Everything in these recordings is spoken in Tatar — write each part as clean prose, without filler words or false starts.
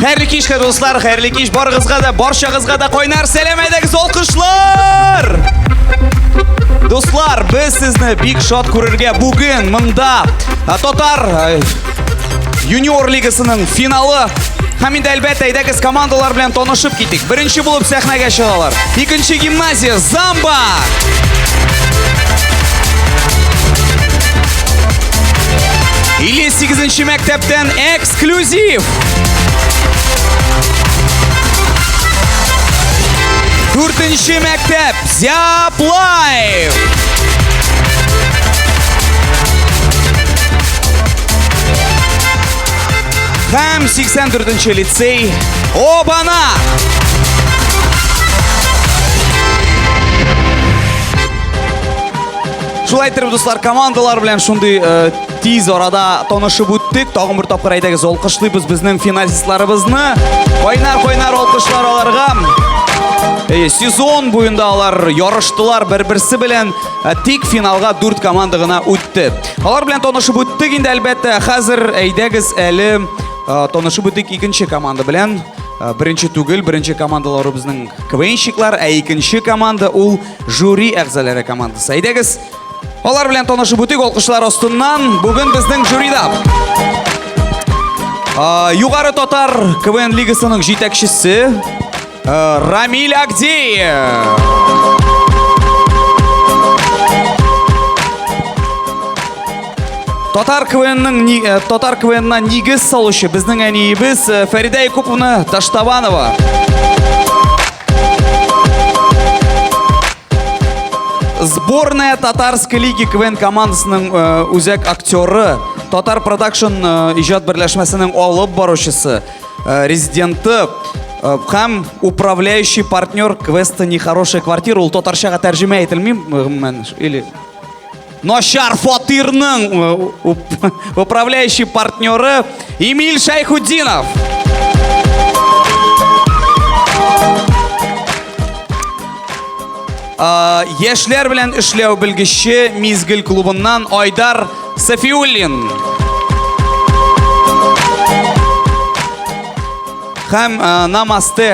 Хәерле кич, дуслар, хәерле кич барыгызга да, барчагызга да кайнар сәлам, әйдәгез, алкышлар! Дуслар, без сезне бик шат күрергә бүген монда Татар юниор лигасының финалы. Һәм инде әлбәттә, әйдәгез командалар белән танышып китик. Беренче булып сәхнәгә чыгалар. Икенче гимназия Замба! 58 мәктәптән эксклюзив! Дүртенче мәктәп Зяплаев! Һәм 84 лицей Обана! Шулай итеп, дуслар, командалар белән шундый э, тиз арада танышып үттек. Тагын бер тапкыр әйдәгез, алкышлыйбыз безнең финалистларыбызны. Кайнар-кайнар алкышлар аларга. Э, сезон буенда алар ярыштылар бер-берсе белән. Э, тик финалга дүрт команда гына үтте. Алар белән танышып үттек инде, әлбәттә. Хәзер әйдәгез әле э, танышып үтик икенче команда белән. Э, беренче түгел, беренче командалары безнең КВНщиклар, ә икенче команда ул жюри әгъзалары командасы. Әйдәгез, алар белән танышып үтик алкышлар астыннан. Бүген безнең жюрида Югары татар КВН лигасының җитәкчесе Рамиль Агдеев. Татар КВНның Татар КВНна нигез салучы безнең әниебез Фәридә Якуповна Таштабанова. Сборная Татарской лиги КВН командасының үзәк актеры, Татар Продакшн иҗат берләшмәсенең алып баручысы, резиденты һәм управляющий партнер квеста Нехорошая квартира. Ул татарчага тәрҗемә ителми, гомумән, или Начар фатирның управляющий партнеры Эмиль Шайхутдинов. Яшьләр белән эшләү белгече Мизгел клубыннан Айдар Сафиуллин. Һәм намасте.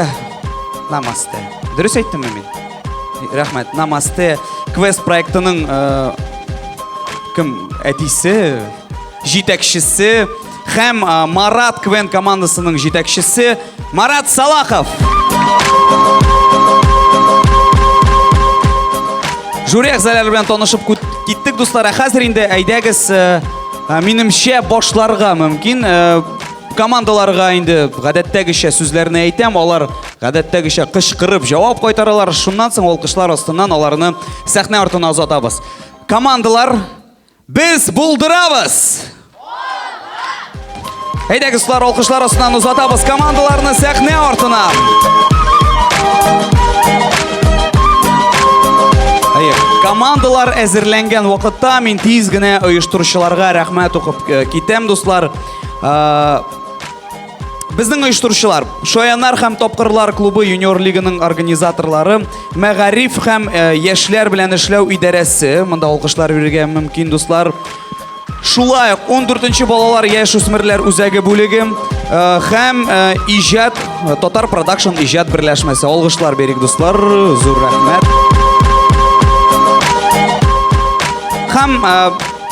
Намасте. Дөрес әйттемме мин? Рәхмәт. Намасте квест проектының кем әтисе, җитәкчесе һәм Марат КВН командасының җитәкчесе Марат Салахов. Жюри әгъзалары белән танышып киттек, дуслар. Ә хәзер инде әйдәгез, минемчә, башларга мөмкин. Командаларга инде гадәттәгечә сүзләрне әйтәм, алар гадәттәгечә кычкырып җавап кайтаралар. Шуннан соң алкышлар астыннан аларны сәхнә артына озатабыз. Командалар, без булдырабыз! Әйдәгез, дуслар, алкышлар астыннан озатабыз командаларны сәхнә артына. Әйе, командалар әзерләнгән вакытта мин тиз генә оештыручыларга рәхмәт укып э, китәм, дуслар. Безнең оештыручылар, Шаяннар һәм Тапкырлар клубы юниор лиганың организаторлары, мәгариф һәм яшьләр белән эшләү идарәсе, монда алкышлар бирергә мөмкин, дуслар. Шулай ук 14 балалар яшүсмерләр үзәге бүлеге һәм иҗат Татар продакшн иҗат берләшмәсе. Алгышлар бирик, дуслар, зур рәхмәт. Һәм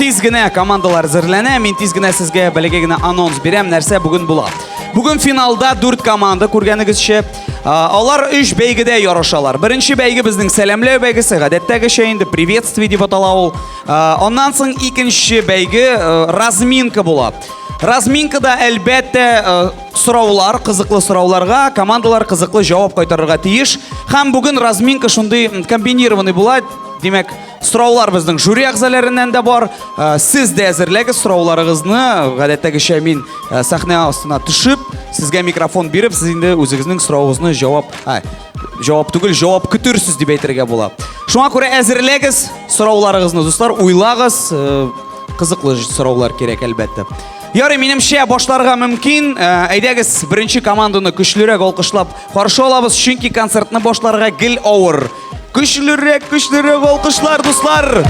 Тиз генә командалар әзерләнә. Мин тиз генә сезгә бәләкәй генә анонс бирәм, нәрсә бүген була. Бүген финалда дүрт команда, күргәнегезчә. Алар өч бәйгедә ярышалар. Беренче бәйге безнең сәламләү бәйгесе, гадәттәгечә инде приветствие дип атала ул. Аннан соң икенче бәйге разминка була. Разминкада әлбәттә сораулар, кызыклы сорауларга командалар кызыклы җавап кайтарырга тиеш. Һәм бүген разминка шундый комбинированный була. Димәк, Сораулар безнең жюри әгъзаларыннан да бар. Э, сез дә әзерләгез сорауларыгызны. Гадәттәгечә мин э, сәхнә астына төшеп, сезгә микрофон биреп, сез инде үзегезнең соравыгызны җавап, ә, җавап түгел, җавап көтерсез дип әйтергә була. Шуңа күрә әзерләгез сорауларыгызны, дуслар, уйлагыз. Э, кызыклы сораулар кирәк, әлбәттә. Ярый, минемчә, башларга мөмкин. Әйдәгез, беренче команданы көчлерәк алкышлап каршы алабыз, чөнки концертны башларга гел авыр. Көчлерәк, көчлерәк алкышлар, дуслар!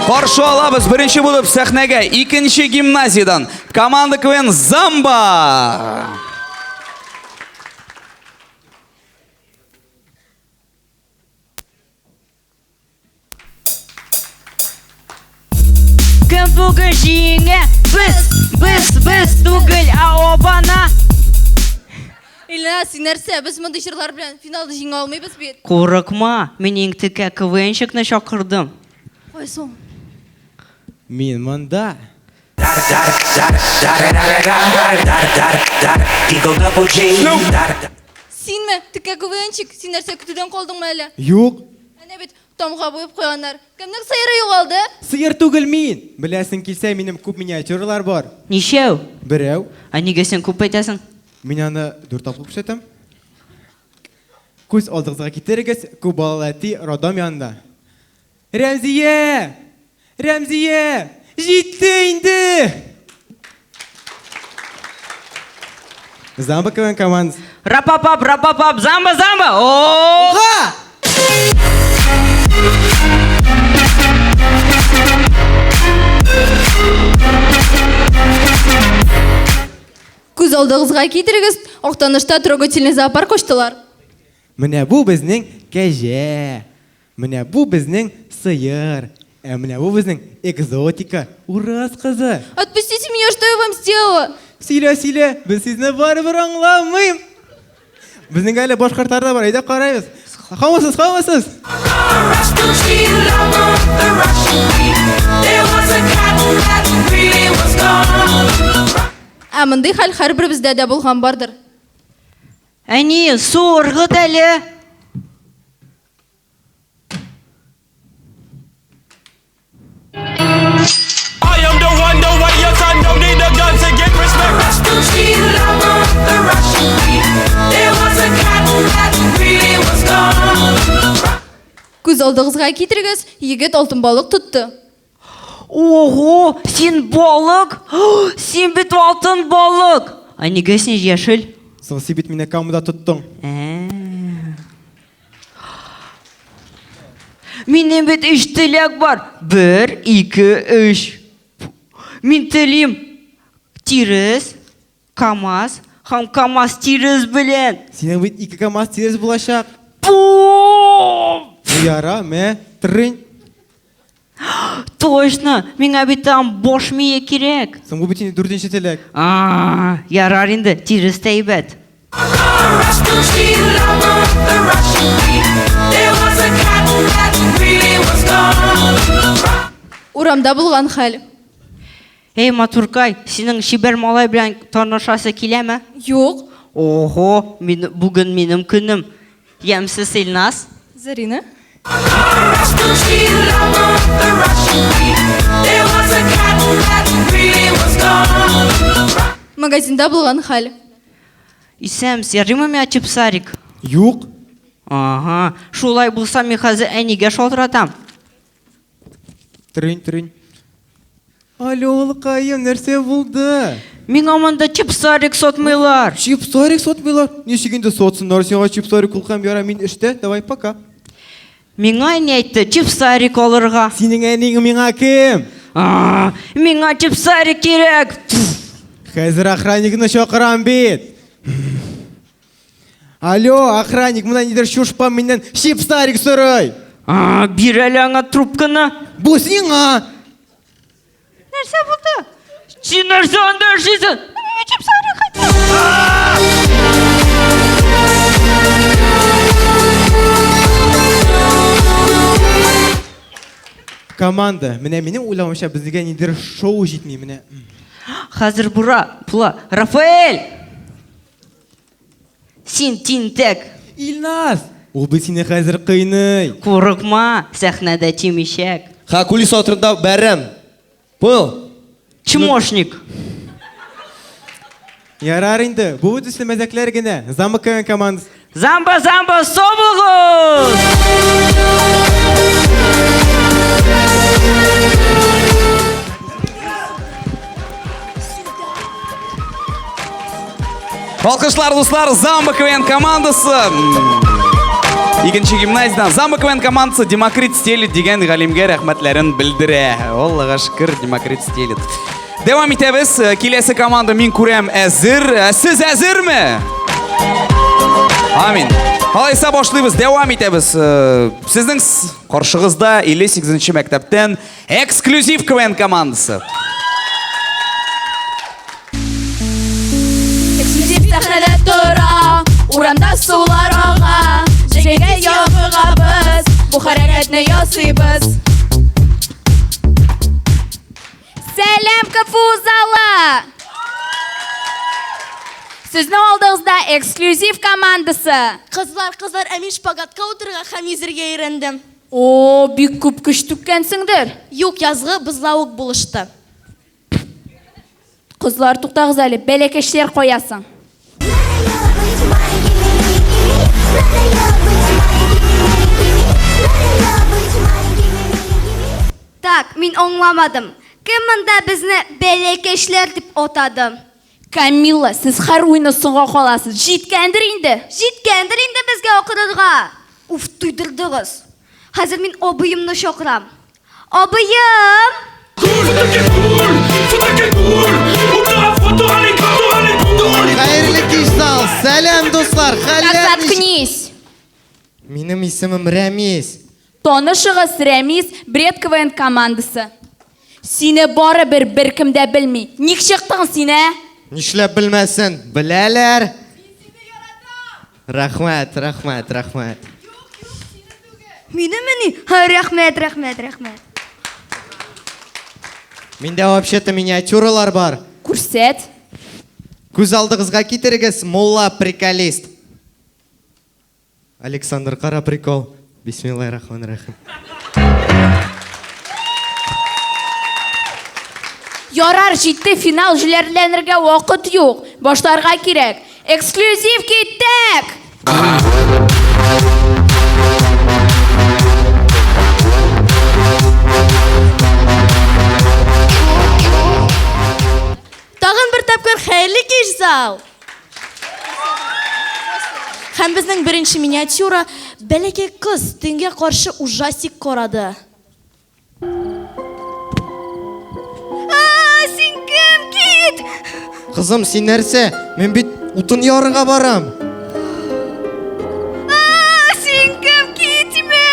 Каршы алабыз беренче булып сәхнәгә икенче гимназиядән команда КВН Замба! Һәм бүген җиңә без, без, без түгел, ә обана. Илназ, син нәрсә? Без мондый җырлар белән финалда җиңә алмыйбыз бит. Курыкма, мин иң текә КВНщикны чакырдым. Кайсы ул? Мин монда. Синме? Текә КВНчик? Син нәрсә, көтүдән калдыңмы әллә? Юк. Әнә бит, тамга буеп куйганнар. Кемнең сыеры югалды? Сыер түгел мин. Беләсең килсә, минем күп миниатюралар бар. Ничәү? Берәү. Ә нигә син күп әйтәсең? Мин аны дүрт тапкыр күрсәтәм. Күз алдыгызга китерегез, күп балалы әти роддом янында. Рәмзия! Рәмзия! Җитте инде! Замба КВН командасы. Рапапап, рапапап, замба, замба! О! Уха! Күз алдыгызга китерегез, Актанышта трогательный зоопарк ачтылар. Менә бу безнең кәҗә. Менә бу безнең сыер. Ә менә бу безнең экзотика, урыс кызы. Отпустите меня, что я вам сделала? Сөйлә, сөйлә, без сезне барыбер аңламыйм. Безнең әле башкортлар да бар, әйдә карайбыз. Һаумысыз, һаумысыз. Ә мондый хәл һәрберебездә дә булган бардыр. Әни, су ыргыт әле. Күз алдыгызга китерегез, егет алтын балык тотты. Ого, син балык? Син бит алтын балык! Ә нигә син яшел? Соң син бит мине камда тоттың. Ә. Минем бит өч теләк бар. Бер, ике, өч. Мин телим тирес, КАМАЗ һәм КАМАЗ тирес белән. Синең бит ике КАМАЗ тирес булачак. Бу! Яра, мә, трынь. Точно, миңа бит там баш мие кирәк. Соң бу бит инде дүртенче теләк. А, ярар инде, тирес тә әйбәт. Урамда булган хәл. Эй, матуркай, синең чибәр малай белән танышасы киләме? Юк. Ого, мин, бүген минем көнем. Ямьсез Илназ. Зарина. Магазинда булган хәл. Исәнмесез, ярыймы миңа чипсарик? Юк. Ага, шулай булса мин хәзер әнигә шалтыратам. Трынь, трынь. Алло, улыкаем, нәрсә булды? Миңа монда чипсарик сатмыйлар. Чипсарик сатмыйлар? Ничек инде сатсыннар сиңа чипсарик, улкаем, яра, мин эштә, давай, пока. Миңа әни әйтте, чипсарик алырга. Синең әниң миңа кем? А, миңа чипсарик кирәк. Хәзер охранникны чакырам бит. Алло, охранник, монда нидер чушпа миннән чипсарик сорый. А, бир әле аңа трубканы. Бу сиңа. Нәрсә булды? Син нәрсә анда эшлисең? Мин чипсарик хотел. Команда, менә минем уйлавымча безгә нидер шоу җитми менә. Хәзер бура, була. Рафаэль! Син тинтәк! Илназ! Ул бит сине хәзер кыйный. Курыкма, сәхнәдә тимичәк. Ха, кулиса артында бәрәм. Понял? Чмошник. Ярар инде, бу төсле мәзәкләр генә. Замок КВН командасы. Замба, замба, собылгыз! Алкышлар, дуслар, Замба КВН командасы. Икенче гимназиядән Замба КВН командасы Демокрит стелит дигән галимгә рәхмәтләрен белдерә. Аллага шөкер, Демокрит стелит. Дәвам итәбез. Киләсе команда мин күрәм әзер. Ә сез әзерме? Амин. Алайса башлыйбыз, дәвам итәбез. Э, сезнең каршыгызда 58 мәктәптән эксклюзив КВН командасы. Эксклюзив сәхнәдә тора, урамда сулар ага, җәйгә ябыгабыз, бу хәрәкәтне ясыйбыз. Сәлам, КФУ залы! Сезнең алдыгызда эксклюзив командасы. Кызлар, кызлар, ә мин шпагатка утырырга һәм йөзергә өйрәндем. О, бик күп көч түккәнсеңдер. Юк, язгы бозлавык булышты. Кызлар, туктагыз әле, бәләкәчләр кая соң? Так, мин аңламадым. Кем монда безне бәләкәчләр дип атады? Камилла, сез һәр уйны соңга каласыз. Җиткәндер инде. Җиткәндер инде безгә акырырга. Уф, туйдырдыгыз. Хәзер мин абыемны чакырам. Абыем! Хәерле кич, зал! Сәлам, дуслар! Так, Хәлләр ничек? заткнись. Минем исемем Рәмис. Танышыгыз, Рәмис, Бред КВН командасы. Сине барыбер беркем дә белми. Ник чыктың син, ә? Нишләп белмәсен? Беләләр. Рәхмәт, рәхмәт, рәхмәт. Минемени? Ха, рәхмәт, рәхмәт, рәхмәт. Миндә вообще-то миниатюралар бар. Күрсәт. Күз алдыгызга китерегез, мулла приколист. Александр, кара прикол. Бисмиллахир-рахманир-рахим. Ярар, җитте, финал җүләрләнергә вакыт юк. Башларга кирәк. Эксклюзив киттек! Тагын бер тапкыр хәерле кич, зал! Һәм безнең беренче миниатюра Бәләкәй кыз төнгә каршы ужастик карады. А, син кем? Кит! Кызым, син нәрсә? Мин бит утын ярырга барам. А, син кем? Кит тиме!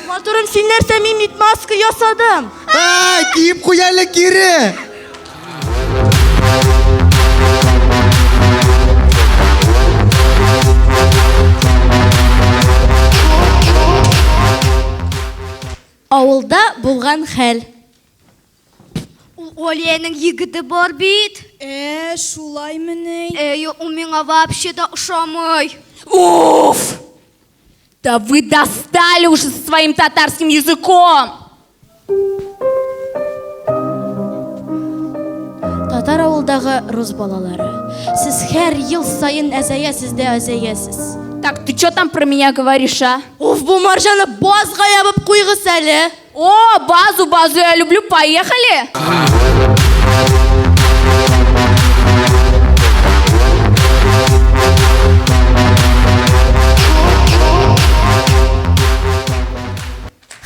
Матурым, син нәрсә, мин бит маска ясадым. А, киеп куй әле кире. Авылда булган хәл. Ул Алиянең егете бар бит. Э, шулаймыни? Әй, ул миңа вообще да ошамый. Уф! Да вы достали уже со своим татарским языком! Татар авылдагы рус балалары. Сез һәр ел саен әзәясез дә әзәясез. Так, ты что там про меня говоришь, а? Уф, бу марҗаны базга ябып куйгыз әле. О, базу, базу я люблю, поехали!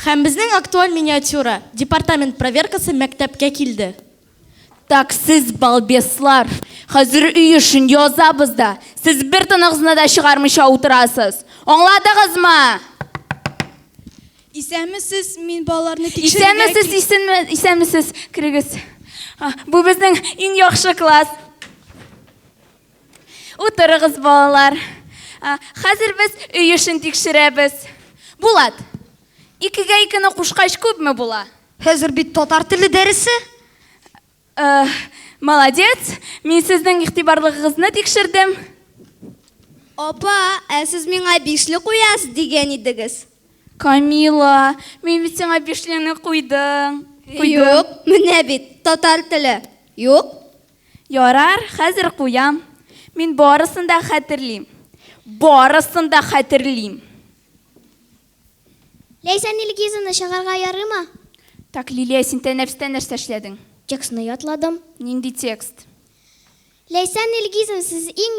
Һәм безнең актуаль миниатюра департамент проверкасы мәктәпкә килде. Так, сез балбеслар, хәзер өй эшен язабыз да, сез бер тыныгызны да чыгармыйча утырасыз. Аңладыгызмы? Исәнмесез, мин балаларны тикшерергә Исәнмесез, исәнме, исәнмесез, керегез. Бу безнең иң яхшы класс. Утырыгыз, балалар. Хәзер без өй эшен тикшерәбез. Булат, икегә икене кушкач күпме була? Хәзер бит татар теле дәресе. Э, молодец, мин сезнең игътибарлыгыгызны тикшердем. Апа, ә сез миңа бишле куясыз дигән идегез. Камила, мин бит сиңа бишлене куйдым. Юк, менә бит татар теле. Юк. Ярар, хәзер куям. Мин барысын да хәтерлим. Барысын да хәтерлим. Ләйсән Илгизовна, чыгарга ярыймы? Так, Лилия, син тәнәфестә нәрсә эшләдең? Текстны ятладым. Нинди текст? Ләйсән Илгизовна, сез иң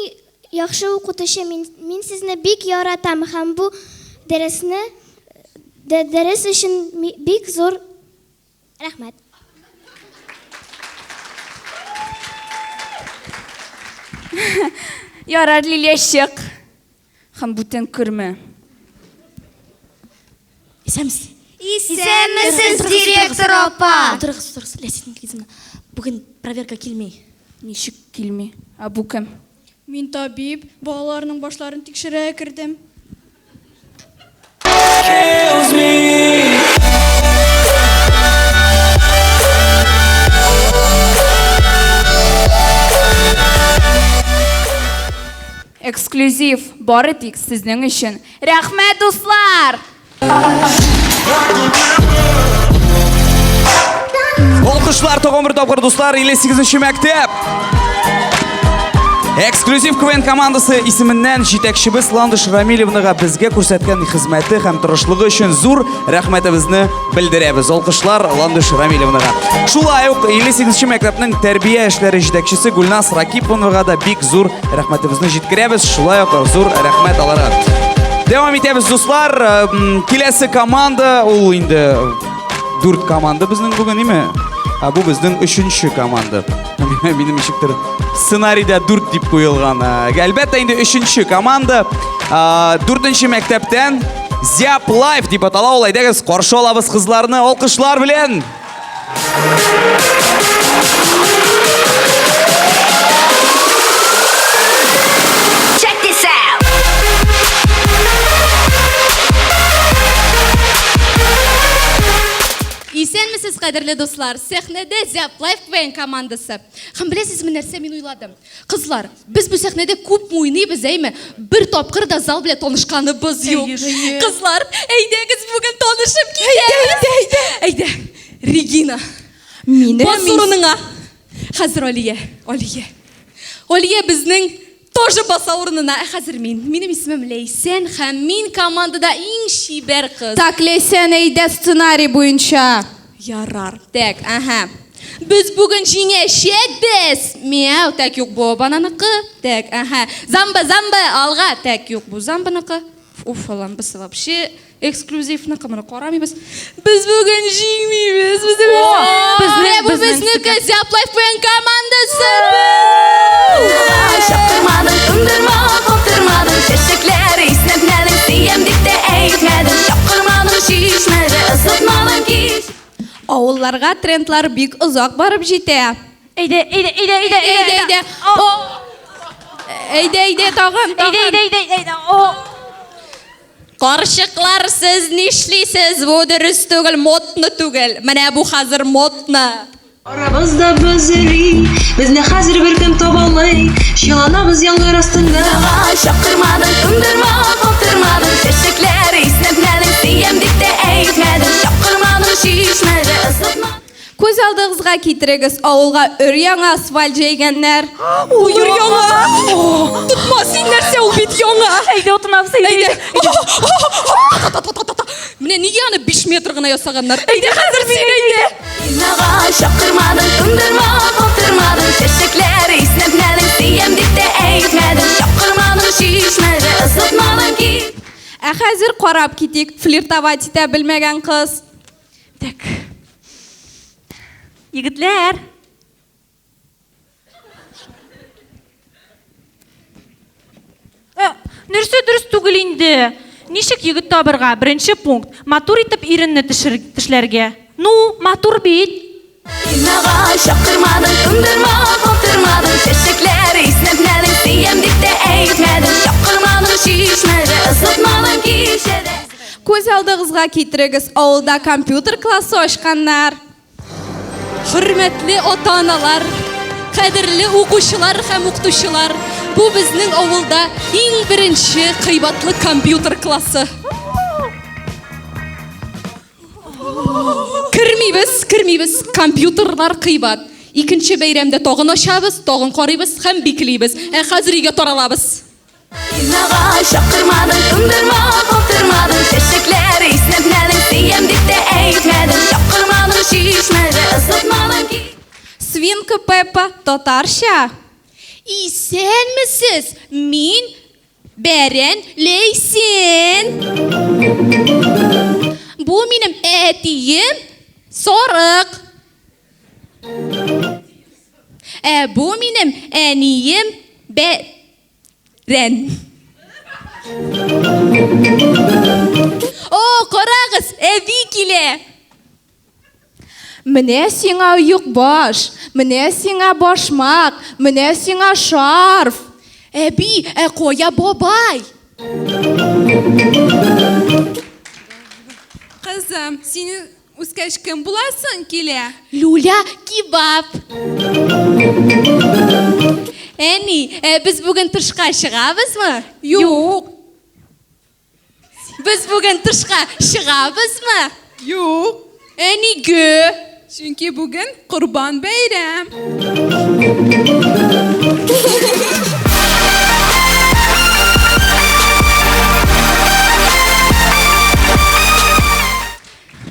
яхшы укытучы. Мин, мин сезне бик яратам һәм бу дәресне дәрес өчен бик зур рәхмәт. Ярар, Лилия, чык. Һәм бүтән кермә. Исәнмесез. Исәнмесез, директор апа. Утырыгыз, утырыгыз, Ләйсән Илгизовна. Бүген проверка килми. Ничек килми? Ә бу кем? Мин табиб, балаларның башларын тикшерә кердем. Эксклюзив, бары тик сезнең өчен. Рәхмәт, дуслар! Алкышлар тагын бер тапкыр, дуслар, 58 нче мәктәп. Эксклюзив КВН командасы исеменнән җитәкчебез Ландыш Рамилевнага безгә күрсәткән хезмәте һәм тырышлыгы өчен зур рәхмәтебезне белдерәбез. Алкышлар Ландыш Рамилевнага. Шулай ук 58 нче мәктәпнең тәрбия эшләре җитәкчесе Гульнас Ракиповнага да бик зур Рәхмәтебезне җиткерәбез, шулай ук зур рәхмәт аларга. Дәвам итәбез, дуслар. Киләсе команда, ул инде дүрт команда безнең бүген, име? Ә бу безнең өченче команда. Минем ничектер сценарийда дүрт дип куелган. Әлбәттә, инде өченче команда. Дүртенче мәктәптән Зяп Лайф дип атала ул. Әйдәгез, каршы алабыз кызларны алкышлар белән. Check this out. Исәнмесез, кадерле дуслар! Сәхнәдә Зяп Лайф КВН командасы. Һәм беләсезме, нәрсә мин уйладым? Кызлар, без бу сәхнәдә күп уйныйбыз, әйме? Бер тапкыр да зал белән танышканыбыз юк. Кызлар, әйдәгез бүген танышып китәбез. Әйдә, әйдә, әйдә. Регина. Мине Бас урыныңа. Хәзер Алия, Алия. Алия безнең тоже баса урынына. Ә хәзер мин. Минем исемем Ләйсән һәм мин командада иң чибәр кыз. Так, Ләйсән, әйдә сценарий буенча. Ярар. Так, ага. Без бүген җиңәчәкбез! Мяу, так юк бу бананыкы. Так, ага. Замба, замба, алга. Так, юк бу замбаныкы. Уф, Аллам, без вообще эксклюзивныкы, моны карамыйбыз. Без бүген җиңмибез. Без безнең бу безнеке Зяп Лайф ПН командасы. Чаптырмадың, тындырма, каптырмадың, чәчәкләр иснәтмәдең, сөям дип тә әйтмәдең, чакырмадың чишмәдә, ысытмадың кич. Авылларга трендлар бик озак барып җитә. Әйдә, әйдә, әйдә, әйдә, әйдә, әйдә. О! Әйдә, әйдә, тагын, тагын. Әйдә, әйдә, әйдә, әйдә. О! Карчыклар, сез нишлисез? Бу дөрес түгел, модно түгел. Менә бу хәзер модно. Арабыз да бөзели, безне хәзер беркем табалмый, Чыланабыз яңгыр астында. Чаптырмадың, тындырма, каптырмадың, чәчәкләр иснәтмәдең, сөям дип тә әйтмәдең, чакырмадың чишмәдә, ысытмадың. Күз алдыгызга китерегез, авылга өр-яңа асфальт җәйгәннәр. Ул өр-яңа! Тотма, син нәрсә, ул бит яңа! Әйдә, утынабыз, әйдә. Әйдә. Менә нигә аны 5 метр гына ясаганнар? Әйдә хәзер син, әйдә! Кинога чакырмадың, тындырма, каптырмадың, чәчәкләр иснәтмәдең, сөям дип тә әйтмәдең, чакырмадың чишмәдә, ысытмадың кич. Ә хәзер карап китик, флиртовать итә белмәгән кыз. Так. Егетләр! Ә, нәрсә дөрес түгел инде? Ничек егет табырга? Беренче пункт. Матур итеп иренне тешер, тешләргә. Ну, матур бит. Кинога чакырмадың, тындырма, каптырмадың, чәчәкләр иснәтмәдең, сөям дип тә әйтмәдең, чакырмадың чишмәдә, ысытмадың кичәдә. Күз алдыгызга китерегез, авылда компьютер классы ачканнар. Хөрмәтле ата-аналар, кадерле укучылар һәм укытучылар, бу безнең авылда иң беренче кыйбатлы компьютер классы. Кермибез, кермибез, компьютерлар кыйбат. Икенче бәйрәмдә тагын ачабыз, тагын карыйбыз һәм биклибез. Ә хәзер өйгә таралабыз. Кинога чакырмадың, тындырма, каптырмадың, чәчәкләр иснәтмәдең, сөям дип тә әйтмәдең, чакырмадың чишмәдә, ысытмадың ки. Свинка Пеппа татарча. Исәнмесез, мин Бәрән Ләйсән. Бу минем әтием Сарык. Ә бу минем әнием Бә Рән. Менә сиңа оекбаш, менә сиңа башмак, менә сиңа шарф. Әби, ә кая бабай? Кызым, синең үскәч кем буласың килә? Люля кебаб. Әни, ә без бүген тышка чыгабызмы? Юк. Без бүген тышка чыгабызмы? Юк. Ә нигә? Чөнки бүген Корбан бәйрәм.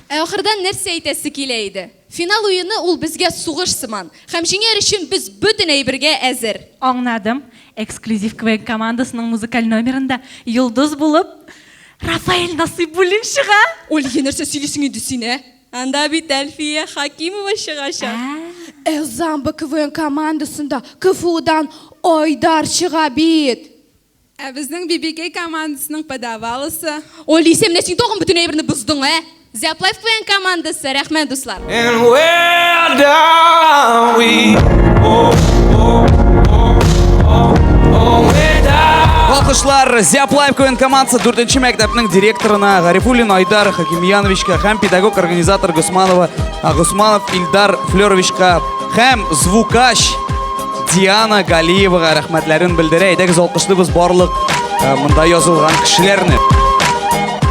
Ә ахырдан нәрсә әйтәсе килә иде? Финал уены ул безгә сугыш сыман. Һәм җиңәр өчен без бөтен әйбергә әзер. Аңнадым. Эксклюзив КВН командасының музыкаль номерында йолдыз булып Рафаэль Насыйбуллин чыга. Ольга, нәрсә сөйлисең инде син, ә? Анда бит Әлфия Хакимова чыгачак. Ә Замба КВН командасында КФУдан Айдар чыга бит. Ә безнең BBK командасының подавалысы. Олисә, менә син тагын бөтен әйберне боздың, ә? Зяплайф КВН командасы, рәхмәт, дуслар. And where down we oh, oh, oh, oh, oh, where down. Алкышлар Зяплайф КВН командасы 4 мәктәпнең директорына Гарифуллин Айдар Хакимьяновичка һәм педагог-организатор Госманова Госманов Илдар Флеровичка һәм звукач Диана Галиевага рәхмәтләрен белдерә. Әйдәгез алкышлыйбыз барлык э, монда язылган кешеләрне.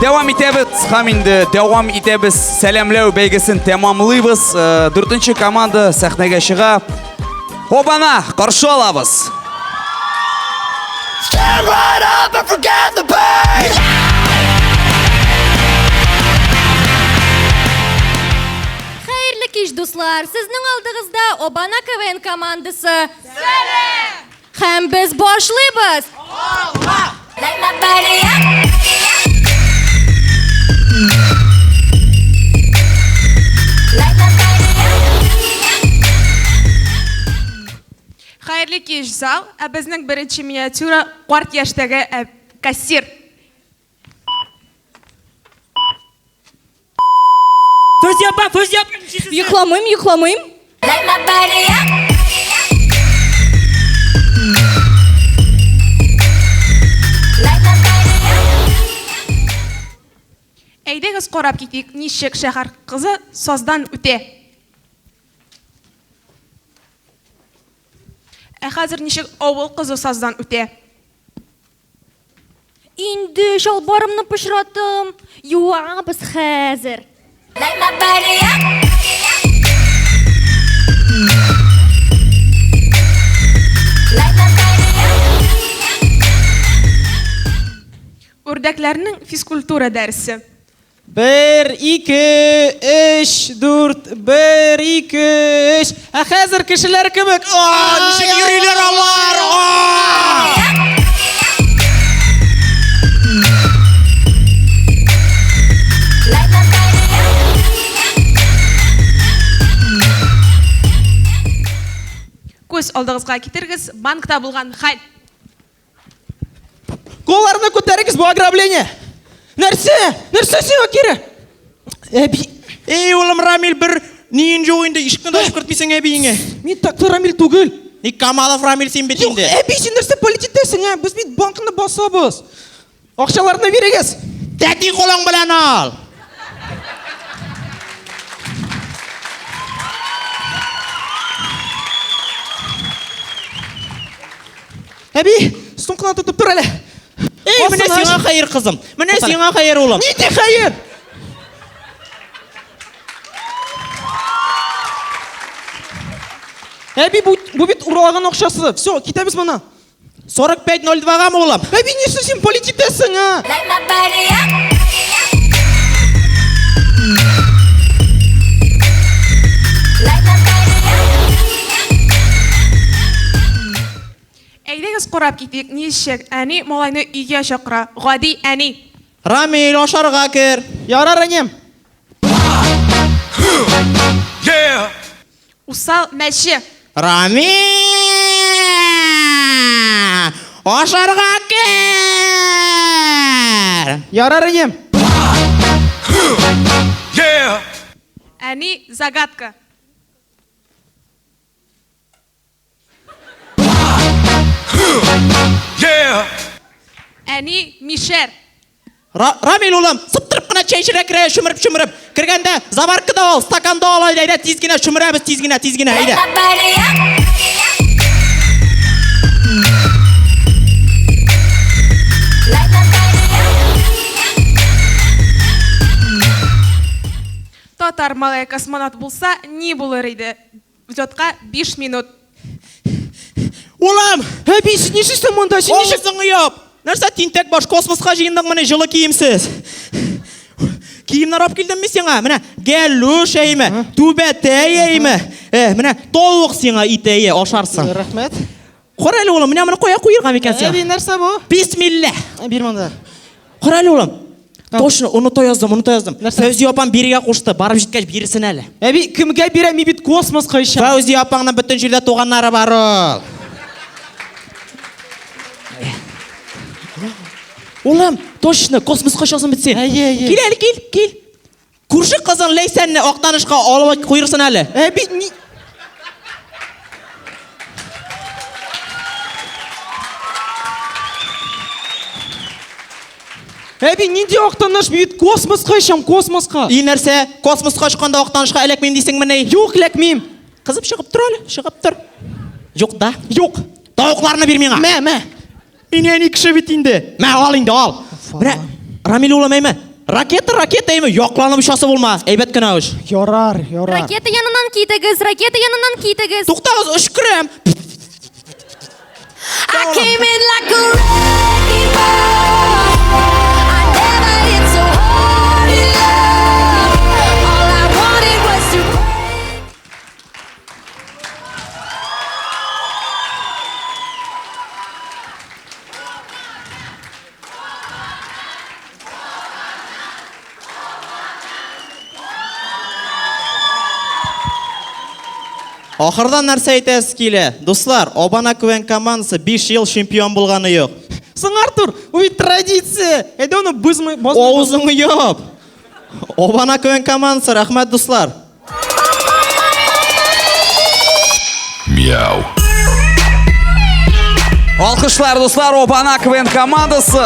Дәвам итәбез һәм инде дәвам итәбез. Сәламләү бәйгесен тәмамлыйбыз. Э, дүртенче команда сәхнәгә чыга. Обана, каршы алабыз. Stand right up and forget the pain. Хәерле кич, дуслар! Сезнең алдыгызда Обана КВН командасы. Сәлам! Һәм без башлыйбыз! Алга! Light my body up. Light my body up. Хәерле кич, зал. Ә безнең беренче миниатюра карт яшьтәге ә, кассир. Фәүзия апа, Фәүзия апа, ничек Йокламыйм, йокламыйм. Light my body up. Light my body up. Әйдәгез карап китик, ничек шәһәр кызы саздан үтә. Ә хәзер ничек авыл кызы саздан үтә. Инде чалбарымны пычраттым. Юабыз хәзер. Light my body up. Light my body up. Үрдәкләрнең физкультура дәресе. Бер, ике, өч, дүрт, бер, ике, өч. Ә хәзер кешеләр кебек. А, ничек йөриләр алар? А! Light my body up. Күз алдыгызга китерегез, банкта булган хәл. Кулларны күтәрегез, бу ограбление. Нәрсә? Нәрсә сиңа кирәк? Әби. Эй, улым Рамил, бер ниен юк инде, ишекне дә ачып кертмисең әбиеңә. Мин такты Рамил түгел. Ни Камалов Рамил син бит инде. Юк, әби, син нәрсә палить итәсең, ә? Без бит банкны басабыз. Акчаларны бирегез. Тәти кулың белән ал. Әби, сумканы тотып тор әле. Эй, менә сиңа хәер, кызым. Менә сиңа хәер, улым. Нинди хәер? Әби, бу, бу бит урлаган акчасы. Все, китәбез моннан. 45.02-гамы, улым? Әби, нәрсә син палить итәсең, а? Light my body up. Light my body up. Әйдәгез карап китик, ничек әни малайны өйгә чакыра. Гади әни. Рамил, ашарга кер. Ярар, әнием. Усал мәче. Рамил! Ашарга кер! Ярар, әнием. Әни загадка. Әни, мишәр. Рамил улым, сыптырып кына чәй эчәргә керә, чөмереп-чөмереп. Кергәндә заварка да ал, стакан да ал, әйдә, әйдә, тиз генә чөмерәбез, тиз генә, тиз генә, әйдә. Татар малае космонавт булса, ни булыр иде? Взлетка 5 минут. Улым! Әби, син нишлисең монда? Син ничек? Авызыңны яп! Нәрсә тинтәк баш, космоска җыендыңмыни җылы киемсез? Киемнәр алып килдем мин сиңа. Менә галош әйме, түбәтәй әйме. Э, менә тавык сиңа итәе, ашарсың. Рәхмәт. Кара әле, улым, менә моны кая куерга микән сиңа? Әби, нәрсә бу? Бисмилла. Бир монда. Кара әле, улым. Точно, оныта яздым, оныта яздым. Фәүзия апам бирергә кушты. Барып җиткәч бирерсен әле. Әби, кемгә бирәм? Мин бит космоска очам. Фәүзия апаңның бөтен җирдә туганнары бар ул. Улым, точно, космоска очасың бит син. Әйе, әйе. Кил әле, кил, кил. Күрше кызың Ләйсәнне Актанышка алып куерсың әле. Әби, ни... Әби, нинди Актаныш? Мин бит космоска очам, космоска. И нәрсә, космоска очканда Актанышка эләкмим дисеңмени? Юк, эләкмим. Кызым, чыгып тор әле, чыгып тор. Юк да? Юк. Тавыкларны бир миңа. Мә, мә. Мин әни кеше бит инде. Мә, ал инде, ал. Менә, Рамил улым, әйме? Ракета, ракета, әйме? Якланып очасы булма. Әйбәт кенә оч. Ярар, ярар. Ракета яныннан китегез, ракета яныннан китегез. Туктагыз, өшкерәм. I came in like a wrecking ball. I never hit so hard in love. All I wanted was to break. Ахырдан нәрсә әйтәсе килә? Дуслар, Обана КВН командасы 5 ел чемпион булганы юк. Соң, Артур, бу бит традиция. Әйдә аны бозмый, бозмый. Авызыңны яп. Обана КВН командасы, рәхмәт, дуслар. Мяу. Алкышлар, дуслар, Обана КВН командасы.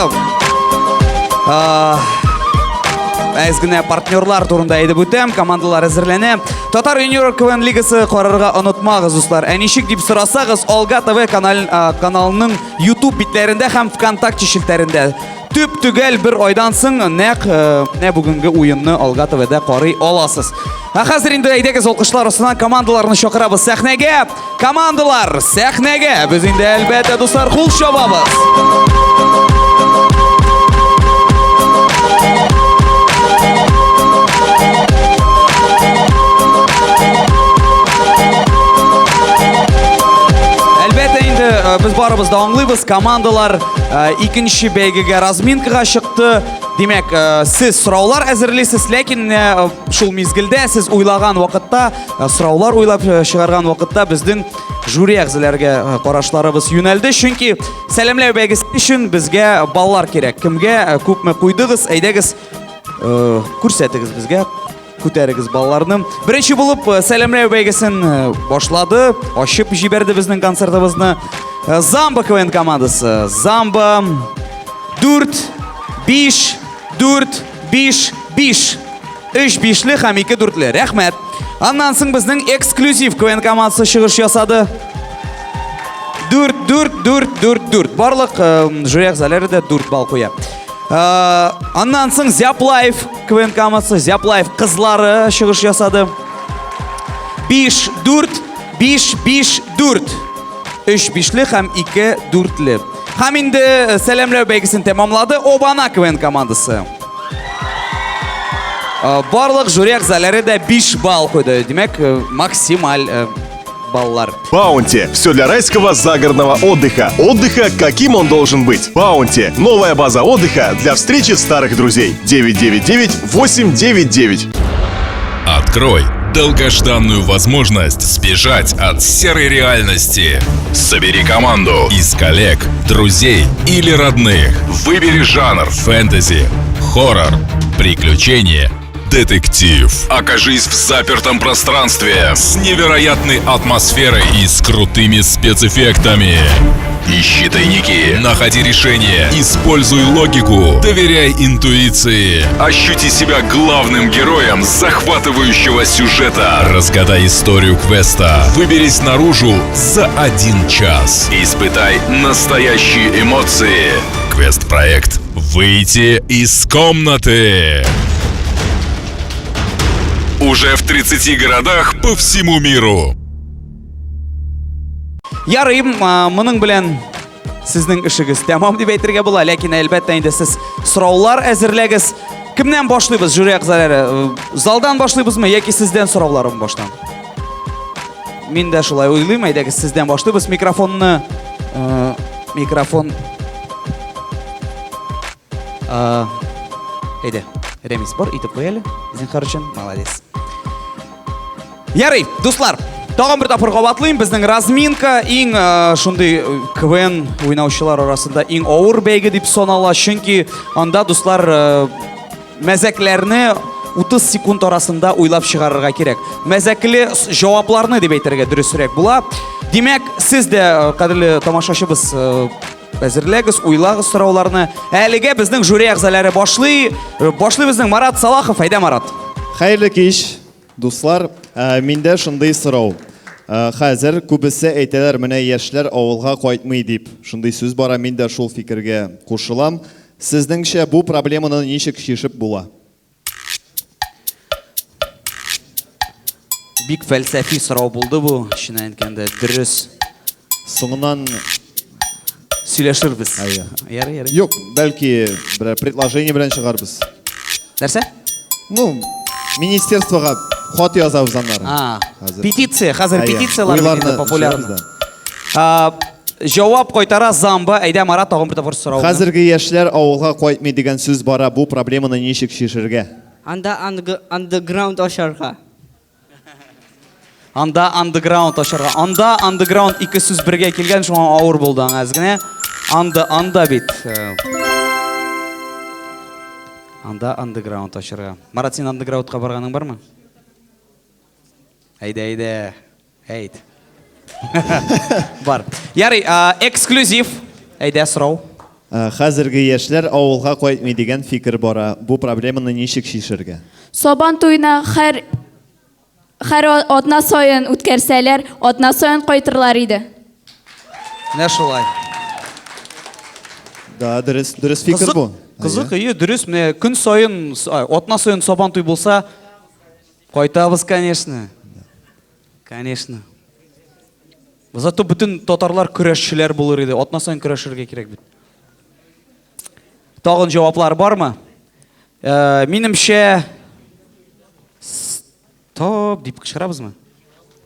Әз генә партнерлар турында әйтеп үтәм, командалар әзерләнә. Татар юниор КВН лигасы карарга онытмагыз, дуслар. Ә ничек дип сорасагыз, Алга ТВ канал, каналының YouTube битләрендә һәм ВКонтакте челтәрендә. Төп төгәл бер айдан соң нәкъ менә бүгенге уенны Алга ТВда карый аласыз. Ә хәзер инде әйдәгез алкышлар астына командаларны чакырабыз сәхнәгә. Командалар, сәхнәгә! Без инде әлбәттә, дуслар, кул чабабыз. Әлбәттә инде без барыбыз да аңлыйбыз, командалар икенче бәйгегә разминкага чыкты. Димәк, сез сораулар әзерлисез, ләкин шул мизгелдә сез уйлаган вакытта, сораулар уйлап чыгарган вакытта безнең жюри әгъзаләргә карашларыбыз юнәлде. Чөнки сәламләү бәйгесе өчен безгә баллар кирәк. Кемгә күпме куйдыгыз, әйдәгез, күрсәтегез безгә. Күтәрегез балларны. Беренче булып сәламләү бәйгесен башлады, ачып җибәрде безнең концертыбызны. Замба КВН командасы. Замба 4, 5, 4, 5, 5. 3 бишле һәм 2 дүртле. Рәхмәт. Аннан соң безнең эксклюзив КВН командасы чыгыш ясады. 4, 4, 4, 4, 4. Барлык жюри әгъзалары да 4 балл куя. Аннан соң Зяплаев КВН командасы, Зяплаев кызлары чыгыш ясады. 5, 4, 5, 5, 4. 3 бишле һәм 2 дүртле. Һәм инде сәламләү бәйгесен тәмамлады Обана КВН командасы. Барлык жюри әгъзалары да 5 балл куйды. Димәк, максималь баллар. Баунти. Все для райского загородного отдыха. Отдыха, каким он должен быть. Баунти. Новая база отдыха для встречи старых друзей. 999-899. Открой долгожданную возможность сбежать от серой реальности. Собери команду из коллег, друзей или родных. Выбери жанр фэнтези, хоррор, приключение, Детектив. Окажись в запертом пространстве с невероятной атмосферой и с крутыми спецэффектами. Ищи тайники, находи решение, используй логику, доверяй интуиции. Ощути себя главным героем захватывающего сюжета. Разгадай историю квеста. Выберись наружу за один час. Испытай настоящие эмоции. Квест-проект «Выйти из комнаты». Уже в 30 городах по всему миру. Ярый, моның белән сезнең эшегез тәмам дип әйтергә була, ләкин әлбәттә инде сез сораулар әзерләгез. Кемнән башлыйбыз, жюри әгъзалары? Э, залдан башлыйбызмы яки сездән сорауларым баштан? Мин дә шулай уйлыйм, әйдәгез сездән башлыйбыз. Микрофонны э, микрофон э, Әйдә, Рәмис, бар, итеп куй әле. Зинһар өчен, молодец. Ярый, дуслар, тагын бер тапкыр кабатлыйм, безнең разминка иң э, шундый э, КВН уйнаучылар арасында иң авыр бәйге дип санала, чөнки анда, дуслар, э, мәзәкләрне 30 секунд арасында уйлап чыгарырга кирәк. Мәзәкле җавапларны дип әйтергә дөресрәк була. Димәк, сез дә, кадерле тамашачыбыз, әзерләгез, уйлагыз сорауларны. Әлегә безнең жюри әгъзалары башлый. Башлый безнең Марат Салахов. Әйдә, Марат. Хәерле кич. Дуслар, миндә шундый сорау. Хәзер күбесе әйтәләр, менә яшьләр авылга кайтмый дип. Шундый сүз бара, мин дә шул фикергә кушылам. Сезнеңчә, бу проблеманы ничек чишеп була? Бик фәлсәфи сорау булды бу, чын әйткәндә, дөрес. Соңыннан сөйләшербез. Әйе. Ярый, ярый. Юк, бәлки берәр предложение белән чыгарбыз. Нәрсә? Ну, министерствога хат язабыз аннары. А, Хәзер. петиция, хәзер Әйе. петицияләр бит инде Уйларны популярны. төшерәбез А, Җавап кайтара Замба. Әйдә, Марат, тагын бер тапкыр сорау. Хәзерге яшьләр авылга кайтмый дигән сүз бара, бу проблеманы ничек чишергә? Анда андеграунд ачарга. Анда андеграунд ачарга. Анда андеграунд ике сүз бергә килгән, шуңа авыр булды аңа әз генә. Анда, анда бит. Э, анда андеграунд ачарга. Марат, син андеграундка барганың бармы? Әйдә, әйдә. Әйт. Бар. Ярый, эксклюзив. Әйдә, сорау. Э, хәзерге яшьләр авылга кайтмый дигән фикер бара. Бу проблеманы ничек чишергә? Сабан туена һәр һәр атна саен үткәрсәләр, атна саен кайтырлар иде. Менә шулай. Да, дөрес, дөрес фикер бу. Кызык, әйе, дөрес. Менә көн саен, атна саен Сабан туй булса, кайтабыз, конечно. Конечно. Зато бөтен татарлар көрәшчеләр булыр иде. Атна саен көрәшергә кирәк бит. Тагын җаваплар бармы? Э, минемчә стоп дип кычкырабызмы?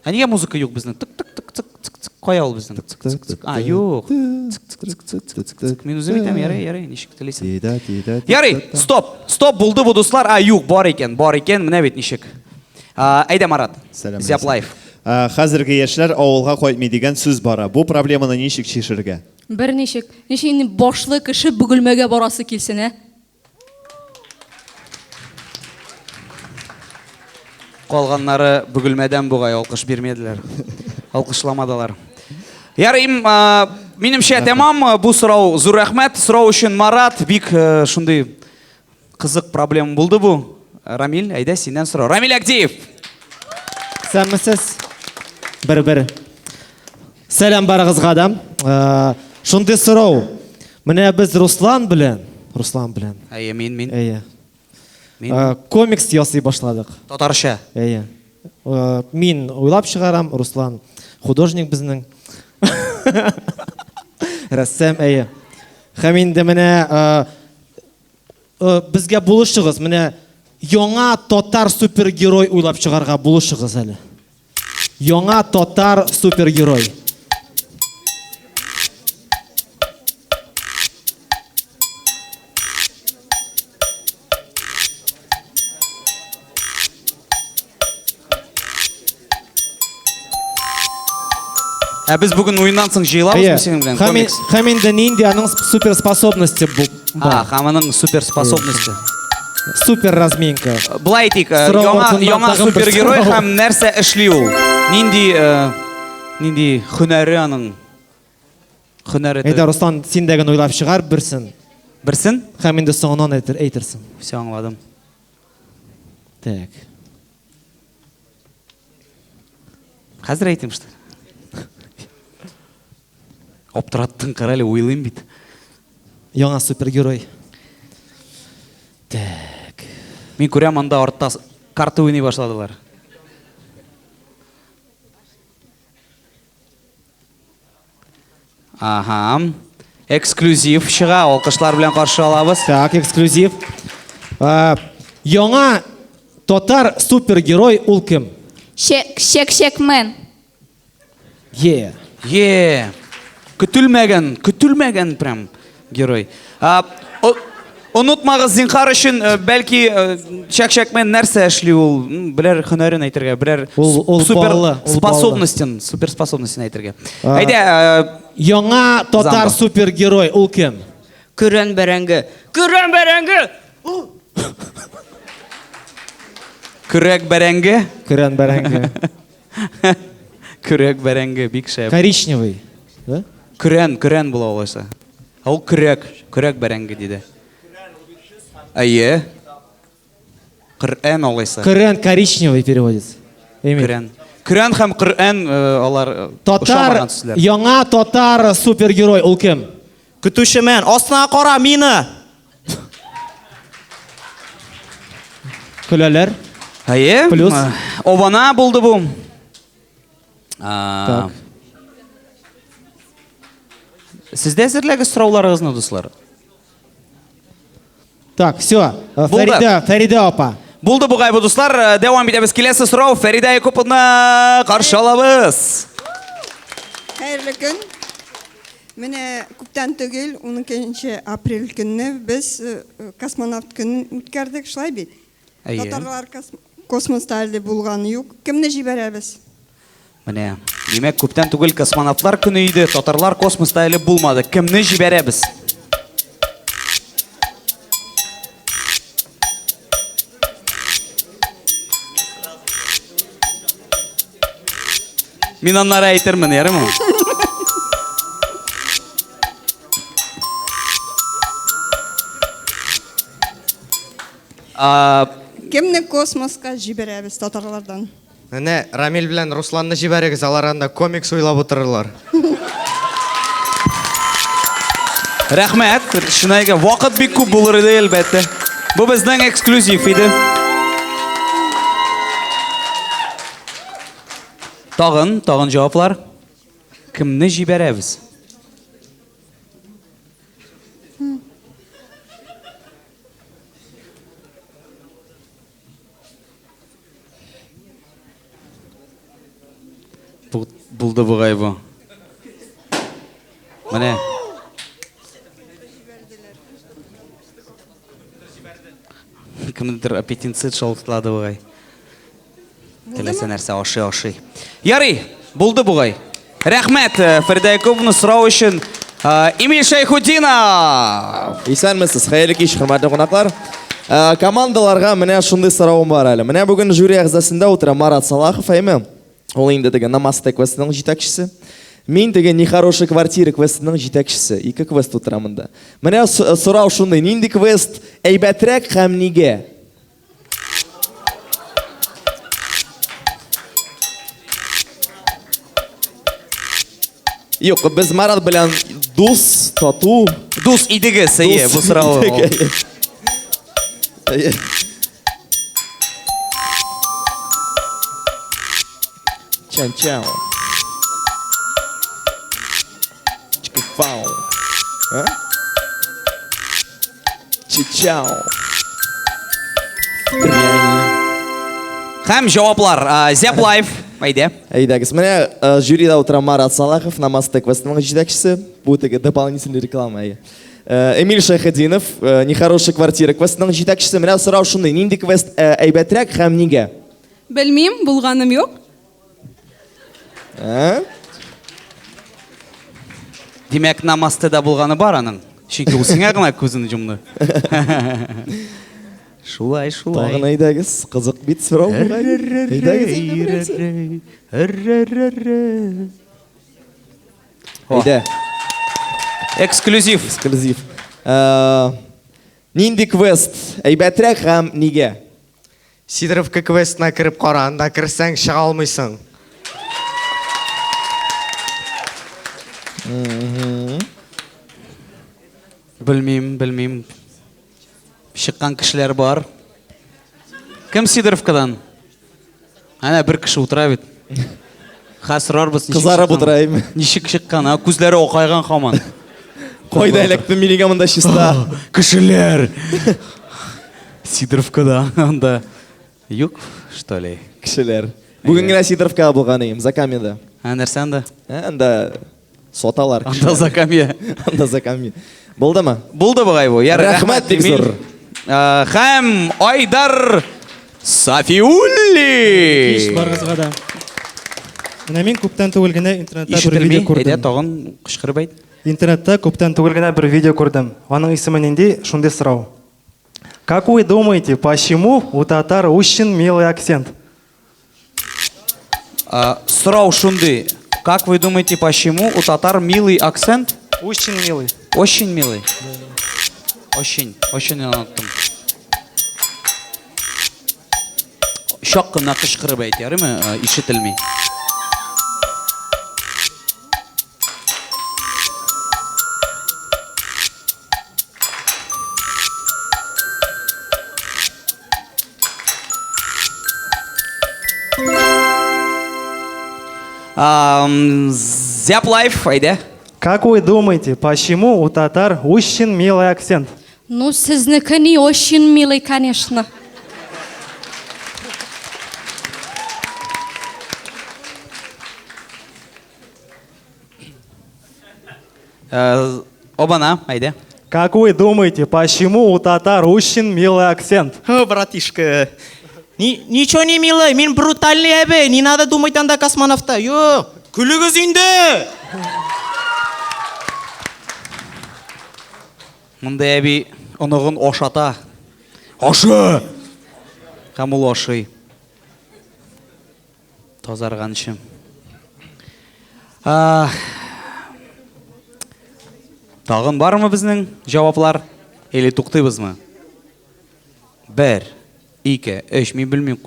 Ә нигә музыка юк безнең? Тык тык тык тык тык тык кая ул безнең? Тык тык тык. А, юк. Тык тык тык тык тык тык. Мин үзем әйтәм, ярый, ярый, ничек телисең. Ярый, стоп. Стоп булды бу дуслар. А, юк, бар икән, бар икән. Менә бит ничек. Әйдә, Марат. Сәлам. Зяплаев. Хәзерге яшьләр авылга кайтмый дигән сүз бара. Бу проблеманы ничек чишергә? Берничек. Ничек инде башлы кеше Бөгелмәгә барасы килсен, ә? Калганнары Бөгелмәдән бугай алкыш бирмәделәр. Алкышламадылар. Ярый, минемчә тәмам бу сорау. Зур рәхмәт. Сорау өчен Марат бик шундый Кызык проблема булды бу. Рамил, әйдә синнән сорау. Рамил Әгдиев. Сәммесез. Бер-бер. Сәлам барыгызга да. Э, шундый сорау. Менә без Руслан белән, Руслан белән. Әйе, мин, мин. Әйе. Мин. Э, комикс ясый башладык. Татарча. Әйе. Э, мин уйлап чыгарам, Руслан художник безнең. Рәссам, әйе. Һәм инде менә Э, безгә булышыгыз, менә яңа татар супергерой уйлап чыгарга булышыгыз әле. Яңа татар супергерой. Ә без бүген уеннан соң җыелабызмы синең белән? Һәм, һәм инде нинди аның суперспособности бу? А, һәм аның суперспособности. Супер разминка. Былай әйтик, э, Сорау яңа, артыннан яңа тагын бер супергерой сорау. һәм нәрсә эшли ул? Нинди, э, нинди һөнәре аның? Һөнәре. Әйдә, Руслан, син дә генә уйлап чыгар берсен. Берсен? Һәм инде соңыннан әйтер, әйтерсең. Все, аңладым. Так. Хәзер әйтим, что ли? Аптыраттың, кара әле, уйлыйм бит. Яңа супергерой. Так. Мин күрәм, анда артта карта уйный башладылар. Ага. Эксклюзив чыга, алкышлар белән каршы алабыз. Так, эксклюзив. Ә, яңа татар супергерой ул кем? Чәк, чәк, чәкмен. Е. Е. Көтелмәгән, көтелмәгән прям герой. А, о- онытмагыз зинхар өчен, э, бәлки э, Чәк-чәкмен нәрсә эшли ул, М, берәр һөнәрен әйтергә, берәр Ул- ул супер баллы, ул баллы. способностен, супер способностен әйтергә. А, Әйдә, э, Яңа татар Замба. супергерой ул кем? Көрән бәрәңге. Көрән бәрәңге! Көрәк бәрәңге. Көрән бәрәңге. Көрәк бәрәңге бик шәп. Коричневый. Да? Көрән, көрән була алайса. Ә ул көрәк, көрәк бәрәңге диде. Әйе. Коръән алайса. Көрән коричневый переводится. Эмиль. Көрән. Көрән һәм Коръән э, алар э, Татар, ошамаган сүзләр. яңа татар супергерой ул кем? Көтүчемен, астына кара, мина! Көләләр. Әйе. Плюс. Э, Обана булды бу. А, Так. Сез дә әзерләгез сорауларыгызны, дуслар. Так, все. Булды. Фәридә, Фәридә апа. Булды бугай бу, дуслар. Э, Дәвам итәбез. Киләсе сорау Фәридә Якуповна каршы алабыз. Хәерле көн. Менә күптән түгел, 12 апрель көнне без э, космонавт көнен үткәрдек, шулай бит? Әйе. Татарлар космоста әле булганы юк. Кемне җибәрәбез? Менә, димәк, күптән түгел космонавтлар көне иде, татарлар космоста әле булмады. Кемне җибәрәбез? Мин аннары әйтермен, ярыймы? А, Кемне космоска җибәрәбез татарлардан? Менә Рамил белән Русланны җибәрегез, алар анда комикс уйлап утырырлар. Рәхмәт, Шинайга. Вакыт бик күп булыр иде, әлбәттә. Бу безнең эксклюзив иде. Тагын, тагын җаваплар. Кемне җибәрәбез? Булды бугай бу. Менә. Кемдер аппетицит шалтылады бугай. Теләсә нәрсә ашый ашый. Ярый, булды бугай. Рәхмәт, э, Фәридә Якуповна, сорау өчен. Э, Эмиль Шәйхутдинов. Исәнмесез, хәерле кич, хөрмәтле кунаклар. Э, командаларга менә шундый соравым бар әле. Менә бүген жюри әгъзасында утыра Марат Салахов, әйме? Ул инде теге Намасте квестының җитәкчесе. Мин теге Нехорошая квартира квестының җитәкчесе. Ике квест утыра монда. Менә сорау шундый, нинди квест әйбәтрәк һәм нигә? Юк, без Марат белән дус, тату. Дус идегез, әйе, бу сорау. Әйе. Чан-чау. Чикфау. А? Чичау. Һәм җаваплар. Зәп Лайф. Әйдә. Әйдәгез. Менә жюрида утыра Марат Салахов, Намасте квестының җитәкчесе. Бу теге дополнительный реклама. Әйе. Эмиль Шәйхетдинов, Нехорошая квартира квестының җитәкчесе. Менә сорау шундый, нинди квест әйбәтрәк һәм нигә? Белмим, булганым юк. Ә? Димәк, намастеда булганы бар аның. Чөнки ул сиңа гына күзен йомды. Шулай, шулай. Тагын әйдәгез, кызык бит сорау бугай. Әйдәгез инде берәрсе. Әйдә. Эксклюзив. Эксклюзив. Э, Нинди квест әйбәтрәк һәм нигә? Сидоровка квестына кереп кара, анда керсәң чыга алмыйсың. Белмим, белмим. Чыккан кешеләр бар. Кем Сидоровкадан? Әнә бер кеше утыра бит. Хәзер сорарбыз. ничек Кызарып чыккан. утыра, әйме? Ничек чыккан, а? Күзләре акайган һаман. Кайда эләктем мин нигә монда чиста? Кешеләр! Сидоровкада анда юк, что ли? Кешеләр. Бүген генә Сидоровкада булган идем, Закамьеда. Ә нәрсә анда? Ә, анда саталар. Анда Закамье. Анда Закамье. Булдымы? Булды бугай бу. Ярый, Рәхмәт бик Эмиль. зур. Ә, Һәм Айдар Сафиуллин. Кич барыгызга да. Менә мин күптән түгел генә интернетта бер Ишетелми. видео күрдем. Әйдә, тагын кычкырып әйт. Интернетта күптән түгел генә бер видео күрдем. Аның исеме нинди? Шундый сорау. Как вы думаете, почему у татар очень милый акцент? Ә, Сорау шундый. Как вы думаете, почему у татар милый акцент? Очень милый. Очень милый. Очень, очень оныттым. Чак кына кычкырып әйт, ярыймы? Ә, Ишетелми. Зяп Лайф, әйдә. Как вы думаете, почему у татар очень милый акцент? Ну, сезнеке не очень милый, конечно. Э, Обана, әйдә. Как вы думаете, почему у татар очень милый акцент? О, братишка. Ни, ничего не милый, мин брутальный әбе. Не надо думать анда космонавта. Юк, көлегез инде. Монда әби оныгын ашата. Ашы! Һәм ул ашый. Тазарганчы. А, Тагын бармы безнең җаваплар? Или туктыйбызмы? Бер, ике, өч, мин белмим.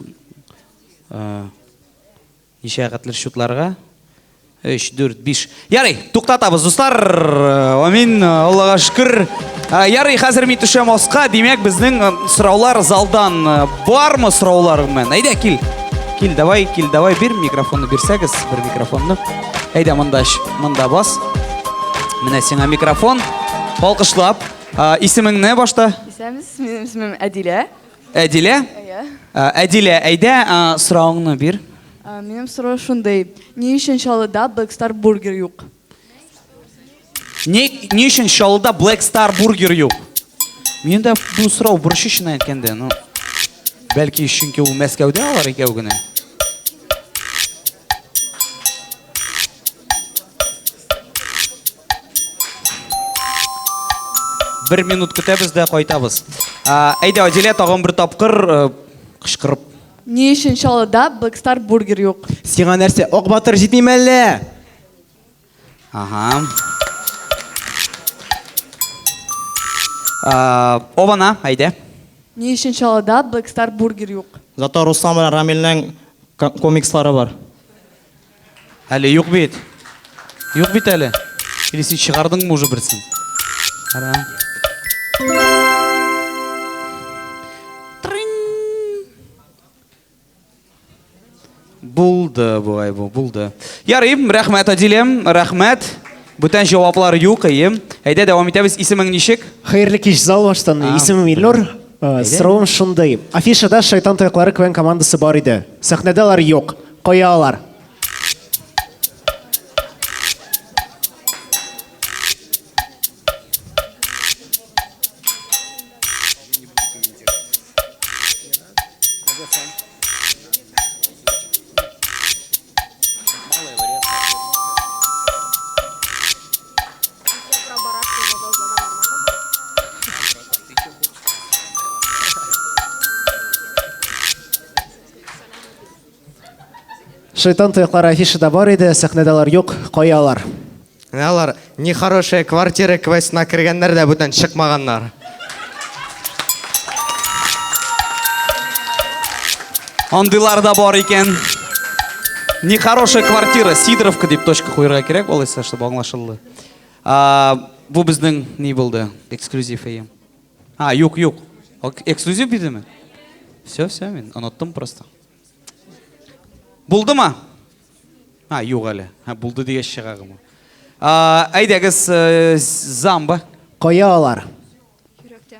А, Ничә хәтле счетларга? 3, 4, 5. Ярый, туктатабыз, дуслар. Амин, Аллага шөкер. Ярый, хәзер мин төшәм аска. Димәк, безнең сораулар залдан бармы сораулар гомумән? Әйдә, кил. Кил, давай, кил, давай, бир микрофонны бирсәгез, бер микрофонны. Әйдә, монда, монда бас. Менә сиңа микрофон. Алкышлап. Исемеңне башта? Исәнмесез, минем исемем Әдилә. Әдилә? Әйе. Әдилә, әйдә, соравыңны бир. Минем сорау шундый. Ни өчен Чаллыда Black Star Burger юк? Ни, ни өчен Чаллыда Black Star Burger юк? Мине дә бу сорау борчый чын әйткәндә. Ну, бәлки чөнки ул Мәскәүдә алар икәү генә. Бер минут көтәбез дә кайтабыз. Әйдә, Адилә, тагын бер тапкыр э, кычкырып. Ни өчен Чаллыда Black Star Burger юк? Сиңа нәрсә, ак батыр җитмиме әллә? Ага. Обана, әйдә. Ни өчен Чаллыда Black Star Burger юк? Зато Руслан белән Рамилнең комикслары бар. Әле юк бит. Юк бит әле. Или син чыгардың уже берсен? Кара. Булды бугай бу, булды. Ярый, рәхмәт, Адилем, рәхмәт. Бүтән җаваплар юк, әйе. Әйдә, дәвам итәбез. Исемең ничек? Хәерле кич, зал баштан. Исемем Илнур. Э, Соравым шундый. Афишада Шайтан таяклары КВН командасы бар иде. Сәхнәдә алар юк. Кая алар? Шайтан таяклары афишада бар иде, сәхнәдә алар юк. Кая алар? Менә алар Нехорошая квартира квестына кергәннәр дә бүтән чыкмаганнар. Андыйлар да бар икән. Нехорошая квартира, Сидоровка дип точка куярга кирәк, алайса, чтобы аңлашылды. А, бу безнең ни булды? Эксклюзив әйе. А, юк, юк. Эксклюзив бидеме? Все, все, мин оныттым просто. Булдымы? А, юк әле. Һә, булды дигәч чыга гына. А, әйдәгез, э, Замба. Кая алар? Йөрәктә.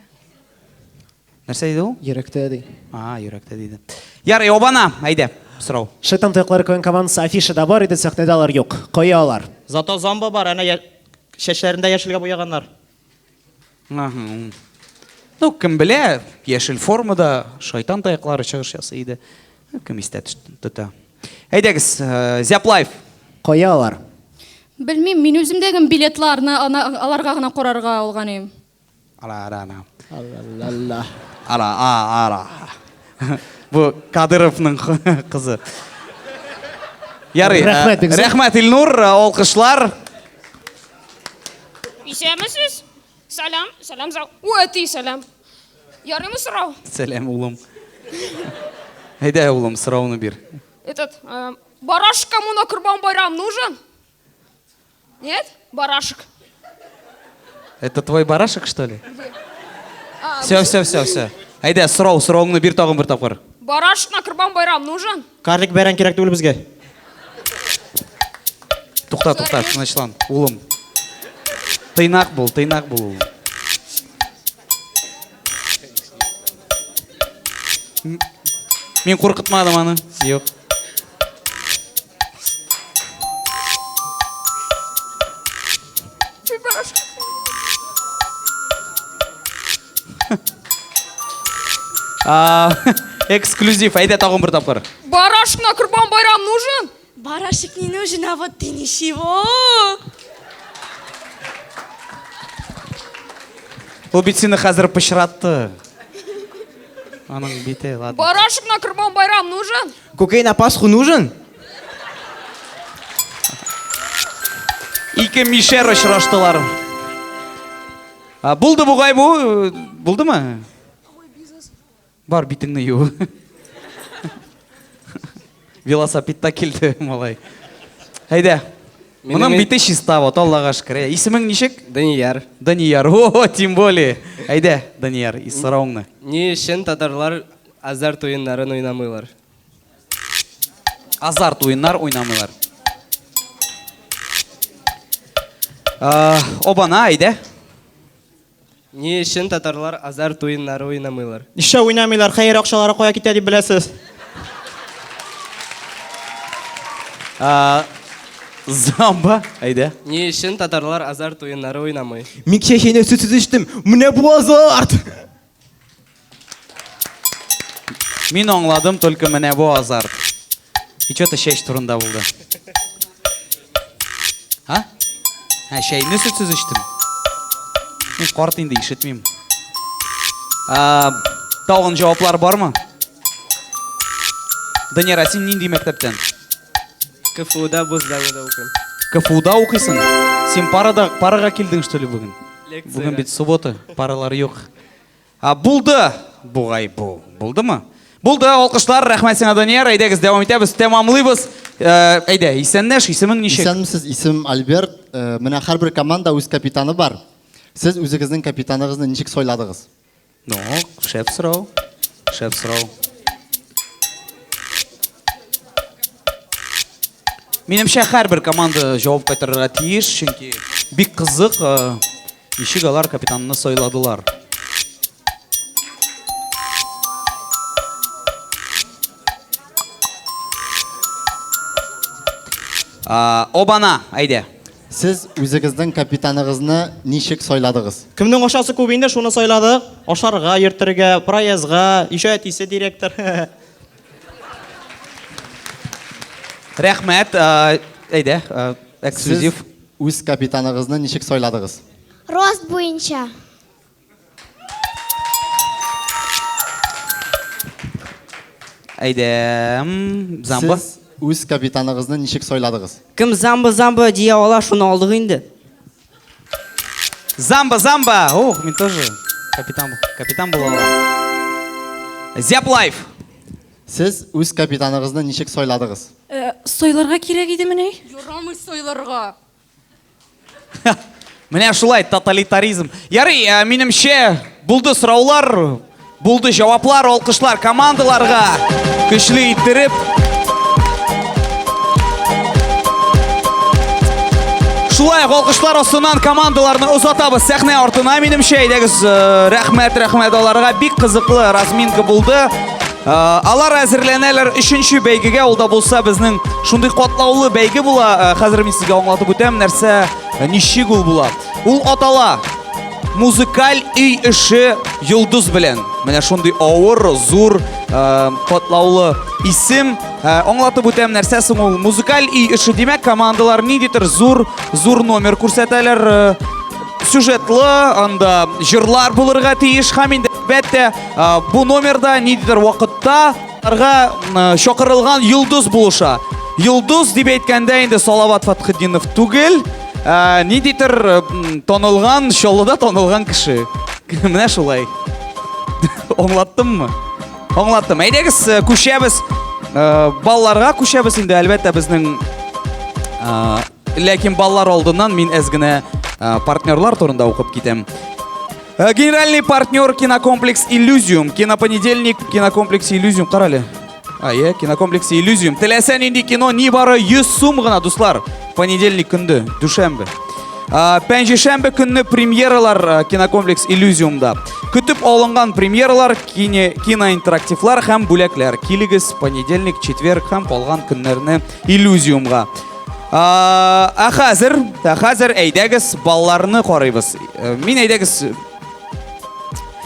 Нәрсә диде ул? Йөрәктә ди. А, йөрәктә диде. Ярый, обана, әйдә, сорау. Шайтан таяклары КВН командасы афишада бар иде, сәхнәдә алар юк. Кая алар? Зато Замба бар, әнә чәчләрен дә яшелгә буяганнар. Ага. Ну, кем белә, яшел формада шайтан таяклары чыгыш ясый иде. Кем истә тота. Әйдәгез, э, Зяплайф. Кая алар? Белмим, мин үзем дә гем билетларны аларга гына карарга алган идем. Ара, ара, ара. Алла. Ара, а, ара. Бу Кадыровның кызы. Ярый. Рәхмәт, э, бик зур. Рәхмәт, Илнур, э, алкышлар. Исәнмесез? Сәлам, сәлам, зал. О, әти, сәлам. Ярыймы сорау? Сәлам, улым. Әйдә, улым, сорауны бир. Этот, э, барашек кому на Курбан Байрам нужен? Нет? Барашек. Это твой барашек, что ли? А, Все, все, все, все. Әйдә, сорау, сорауыңны бир тагын бер тапкыр. Барашек на Курбан Байрам нужен? Карлик бәрән кирәк түгел безгә. Тукта, тукта, тынычлан, улым. Тыйнак бул, тыйнак бул, улым. Мин куркытмадым аны. Юк. Эксклюзив, әйдә тагын бер тапкыр. Барашек на Курбан Байрам нужен? Барашек не нужен, а вот ты ничего. Ул бит сине хәзер пычратты. Аның бите, ладно. Барашек на Курбан Байрам нужен? Күкәй на Пасху нужен? Ике мишәр очраштылар. Булды бугай бу, булдымы? Бар битеңне ю. Велосипедта килде малай. Әйдә. Моның бите чиста, вот Аллага шөкер. Ә, Исемең ничек? Данияр. Данияр. О, тем более. Әйдә, Данияр, сорауыңны. Ни өчен татарлар азарт уеннарын уйнамыйлар? Азарт уеннар уйнамыйлар. Обана, әйдә. Ни өчен татарлар азарт уеннары уйнамыйлар? Нишләп уйнамыйлар? Хәер акчалары кая китә дип беләсез? Замба, әйдә. Ни өчен татарлар азарт уеннары уйнамый? Мин кичә чәйне сөтсез эчтем. Менә бу азарт! Мин аңладым, только менә бу азарт. И что-то чәч турында булды. А? Ә, чәйне сөтсез эчтем. Мин карт инде, ишетмим. А, тагын җаваплар бармы? Данияр, ә син нинди мәктәптән? КФУда бу зданиедә укыйм. КФУда укыйсың? Син парада, парага килдең, что ли, бүген? Лекциягә. Бүген бит суббота, паралар юк. А, булды! Бугай бу. Булдымы? Булды, алкышлар, рәхмәт сиңа, Данияр. Әйдәгез, дәвам итәбез, тәмамлыйбыз. Э, әйдә, исәнләш, исемең ничек? Исәнмесез, исемем Альберт. Э, менә һәрбер команда үз капитаны бар. Сез үзегезнең капитаныгызны ничек сайладыгыз? Ну, шәп сорау. Шәп сорау. Минемчә, һәрбер команда җавап кайтарырга тиеш, чөнки бик кызык, э, ничек алар капитанны сайладылар. Обана, әйдә. Сез үзегезнең капитаныгызны ничек сайладыгыз? Кемнең акчасы күп инде, шуны сайладык. Ашарга йөртергә, проездга, еще әтисе директор. Рәхмәт, әйдә, эксклюзив. Сез үз капитаныгызны ничек сайладыгыз? Рост буенча. Әйдә, Замба. Сез үз капитаныгызны ничек сайладыгыз? Кем замба-замба дия ала, шуны алдык инде. Замба, замба! Ох, мин тоже капитан, капитан була алам. Зяб лайф. Сез үз капитаныгызны ничек сайладыгыз? Э, сайларга кирәк идемени? Ярамый сайларга. Менә шулай тоталитаризм. Ярый, э, минемчә, булды сораулар, булды җаваплар, алкышлар командаларга көчле иттереп. Шулай ук алкышлар астыннан командаларны озатабыз сәхнә артына, минемчә, әйдәгез, э, рәхмәт, рәхмәт аларга. Бик кызыклы разминка булды. Э, алар әзерләнәләр өченче бәйгегә, ул да булса безнең шундый катлаулы бәйге була. Э, хәзер мин сезгә аңлатып үтәм, нәрсә, ничек ул була. Ул атала музыкаль өй эше йолдыз белән. Менә шундый авыр, зур, катлаулы исем. Аңлатып үтәм, нәрсә соң ул музыкаль өй эше. Димәк, командалар ниндидер зур, зур номер күрсәтәләр. Сюжетлы, анда җырлар булырга тиеш һәм инде әлбәттә, бу номерда ниндидер вакытта аларга чакырылган йолдыз булыша. Йолдыз дип әйткәндә инде Салават Фатхетдинов түгел, ниндидер танылган, Чаллыда танылган кеше. Менә шулай. Аңлаттыммы? Аңлаттым. Әйдәгез, күчәбез. Балларга күчәбез инде, әлбәттә, безнең ләкин баллар алдыннан мин әз генә партнерлар турында укып китәм. Генеральный партнер кинокомплекс Иллюзиум. Кинопонедельник кинокомплекс Иллюзиум. Карале. А, е, кинокомплекс Иллюзиум. Теләсә нинди кино нибары 100 сум гына, дуслар. Понедельник көнде, дүшәмбе. Пәнҗешәмбе көнне премьералар кинокомплекс Иллюзиумда. Көтеп алынган премьералар, киноинтерактивлар һәм бүләкләр. Килегез понедельник, четверг һәм калган көннәрне Иллюзиумга. Ә хәзер, ә хәзер әйдәгез балларны карыйбыз. Э, мин әйдәгез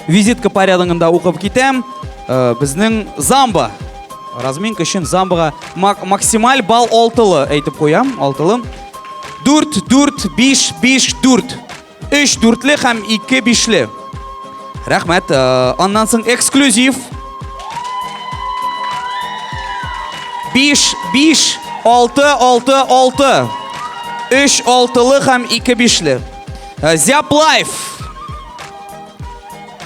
визитка порядогында укып китәм. Э, безнең замба. Разминка өчен замбага максималь балл алтылы әйтеп куям, алтылы. 4, 4, 5, 5, 4. Өч дүртле һәм ике бишле. Рәхмәт. Э, аннан соң эксклюзив. 5, 5, 6, 6, 6. Өч алтылы һәм ике бишле. Э, Зяб Лайф.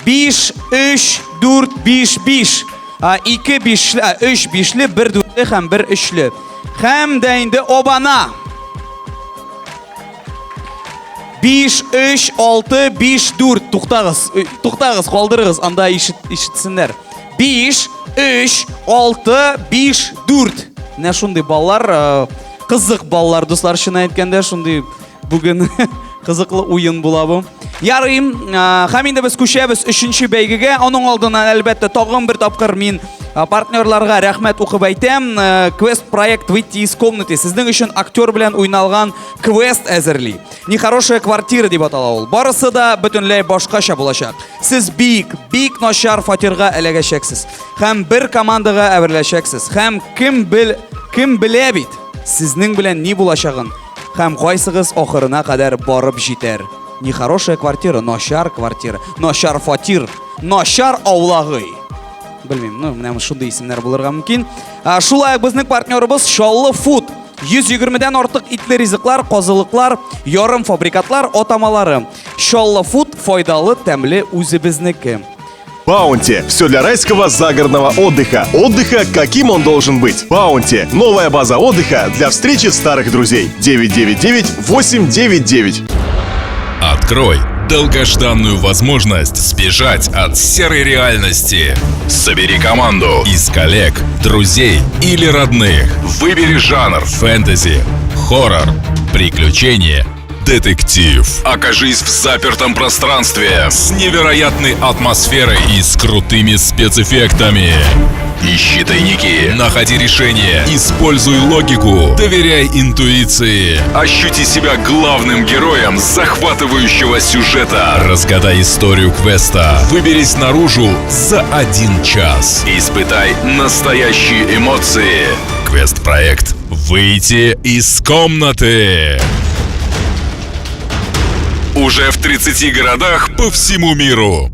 5, 3, 4, 5, 5. 2 бишле, 3 бишле, 1 дүртле һәм 1 өчле. Һәм дә инде Обана. 5, 3, 6, 5, 4. Туктагыз, э, туктагыз, калдырыгыз, анда ишет, ишетсеннәр. 5, 3, 6, 5, 4. Менә шундый баллар, э, кызык баллар, дуслар, чын әйткәндә, шундый бүген кызыклы уен була бу. Ярый, э, һәм инде без күчәбез өченче бәйгегә. Аның алдыннан, әлбәттә, тагын бер тапкыр мин э, партнерларга рәхмәт укып әйтәм. Квест проект «Выйти из комнаты» сезнең өчен актер белән уйналган квест әзерли. Нехорошая квартира дип атала ул. Барысы да бөтенләй башкача булачак. Сез бик, бик начар фатирга эләгәчәксез. Һәм бер командага әвереләчәксез. Һәм кем бел, кем белә бит, сезнең белән ни булачагын һәм кайсыгыз ахырына кадәр барып җитәр. Нехорошая квартира, начар квартира, начар фатир, начар аулагый. Белмим, ну, менә шундый исемнәр булырга мөмкин. Шулай ук безнең партнерыбыз Чаллы Фуд. 120-дән артык итле ризыклар, казылыклар, ярым фабрикатлар атамалары. Чаллы Фуд файдалы, тәмле, үзебезнеке. Баунти. Все для райского загородного отдыха. Отдыха, каким он должен быть. Баунти. Новая база отдыха для встречи старых друзей. 999-899. Открой долгожданную возможность сбежать от серой реальности. Собери команду из коллег, друзей или родных. Выбери жанр фэнтези, хоррор, приключение, детектив. Окажись в запертом пространстве с невероятной атмосферой и с крутыми спецэффектами. Ищи тайники, находи решение, используй логику, доверяй интуиции. Ощути себя главным героем захватывающего сюжета. Разгадай историю квеста. Выберись наружу за один час. Испытай настоящие эмоции. Квест-проект «Выйти из комнаты». Уже в 30 городах по всему миру.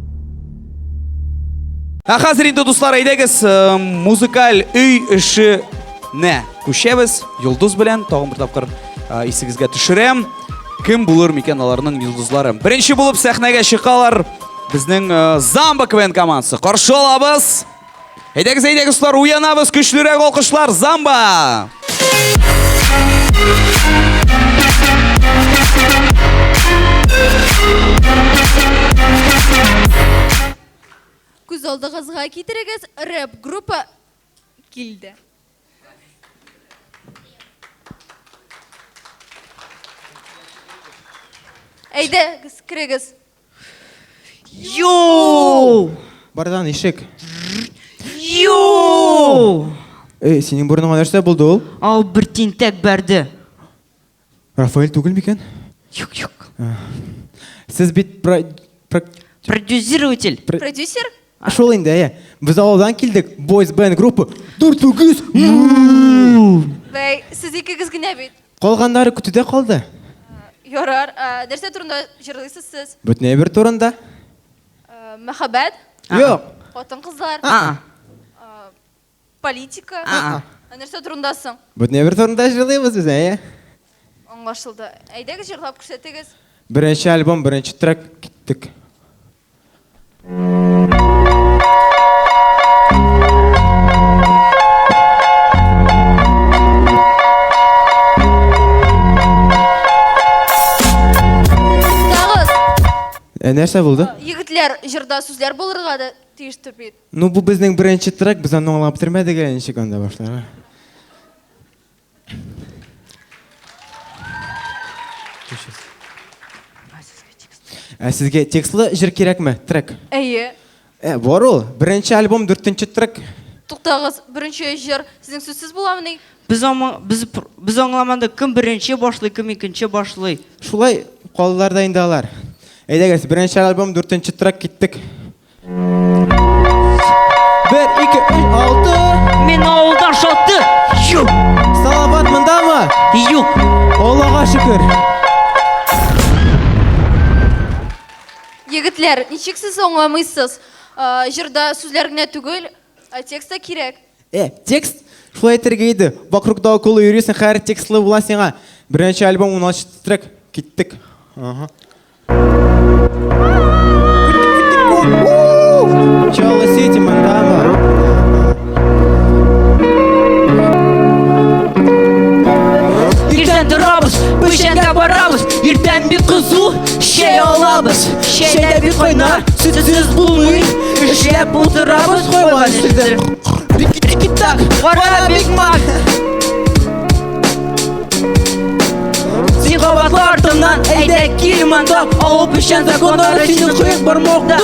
Ә хәзер инде, дуслар, әйдәгез, э, музыкаль өй эше нә күчәбез. Йолдыз белән тагын бер тапкыр исегезгә төшерәм. Кем булыр микән аларның йолдызлары? Беренче булып сәхнәгә чыгалар безнең Замба КВН командасы. Каршы алабыз. Әйдәгез, әйдәгез, дуслар, уянабыз, көчлерәк алкышлар, Замба! Күз алдыгызга китерегез, рэп группа килде. Әйдәгез, керегез. Йоу! Бардан ишек. Йоу! Эй, синең борыныңа нәрсә булды ул? Ау, бер тинтәк бәрде. Рафаэль түгел микән? Юк, юк. Сез бит про... про... Продюсирователь. Продюсер? Шул инде, әйе. Без авылдан килдек. Boys Band группа. Дүрт үгез. Бәй, сез икегез генә бит. Калганнары көтүдә калды. Ярар, нәрсә турында җырлыйсыз сез? Бөтен әйбер турында. Мәхәббәт? Юк. Хатын-кызлар? Политика? Ә нәрсә турында соң? Бөтен әйбер турында җырлыйбыз без, әйе. Аңлашылды. Әйдәгез җырлап күрсәтегез. Беренче альбом, беренче трек, киттек. Туктагыз. Ә нәрсә булды? Егетләр, җырда сүзләр булырга да тиештер бит. Ну, бу безнең беренче трек, без аны аңлап бетермәдек әле ничек анда башларга. Ә сезгә текстлы җыр кирәкме? Трек. Әйе. Ә, бар ул. Беренче альбом, дүртенче трек. Туктагыз, беренче җыр сезнең сүзсез буламыни? Без аңа, без, без аңламадык, кем беренче башлый, кем икенче башлый. Шулай калдылар да инде алар. Әйдәгез, беренче альбом, дүртенче трек киттек. Бер, ике, өч, алты. Мин авылда шаты. Юк. Салават мындамы? Юк. Аллага шөкер. Егетләр, ничек сез аңламыйсыз? Җырда сүзләр генә түгел, ә текст та кирәк. Э, текст шулай әйтергә иде. Вокруг да около йөрисең, хәер текстлы була сиңа. Беренче альбом 16 трек. Киттек. Ага. Чаллы Сити мындамы? Иртән торабыз, печәнгә барабыз, иртән бик кызу, чәй алабыз. Чәй дә бик кайнар, сөтсез булмый, эшләп утырабыз хайван сөте. Тики-так, кара Биг Мак. Син кабатла артымнан, әйдә кил монда, авыл печән законнары синең кыек бармакта.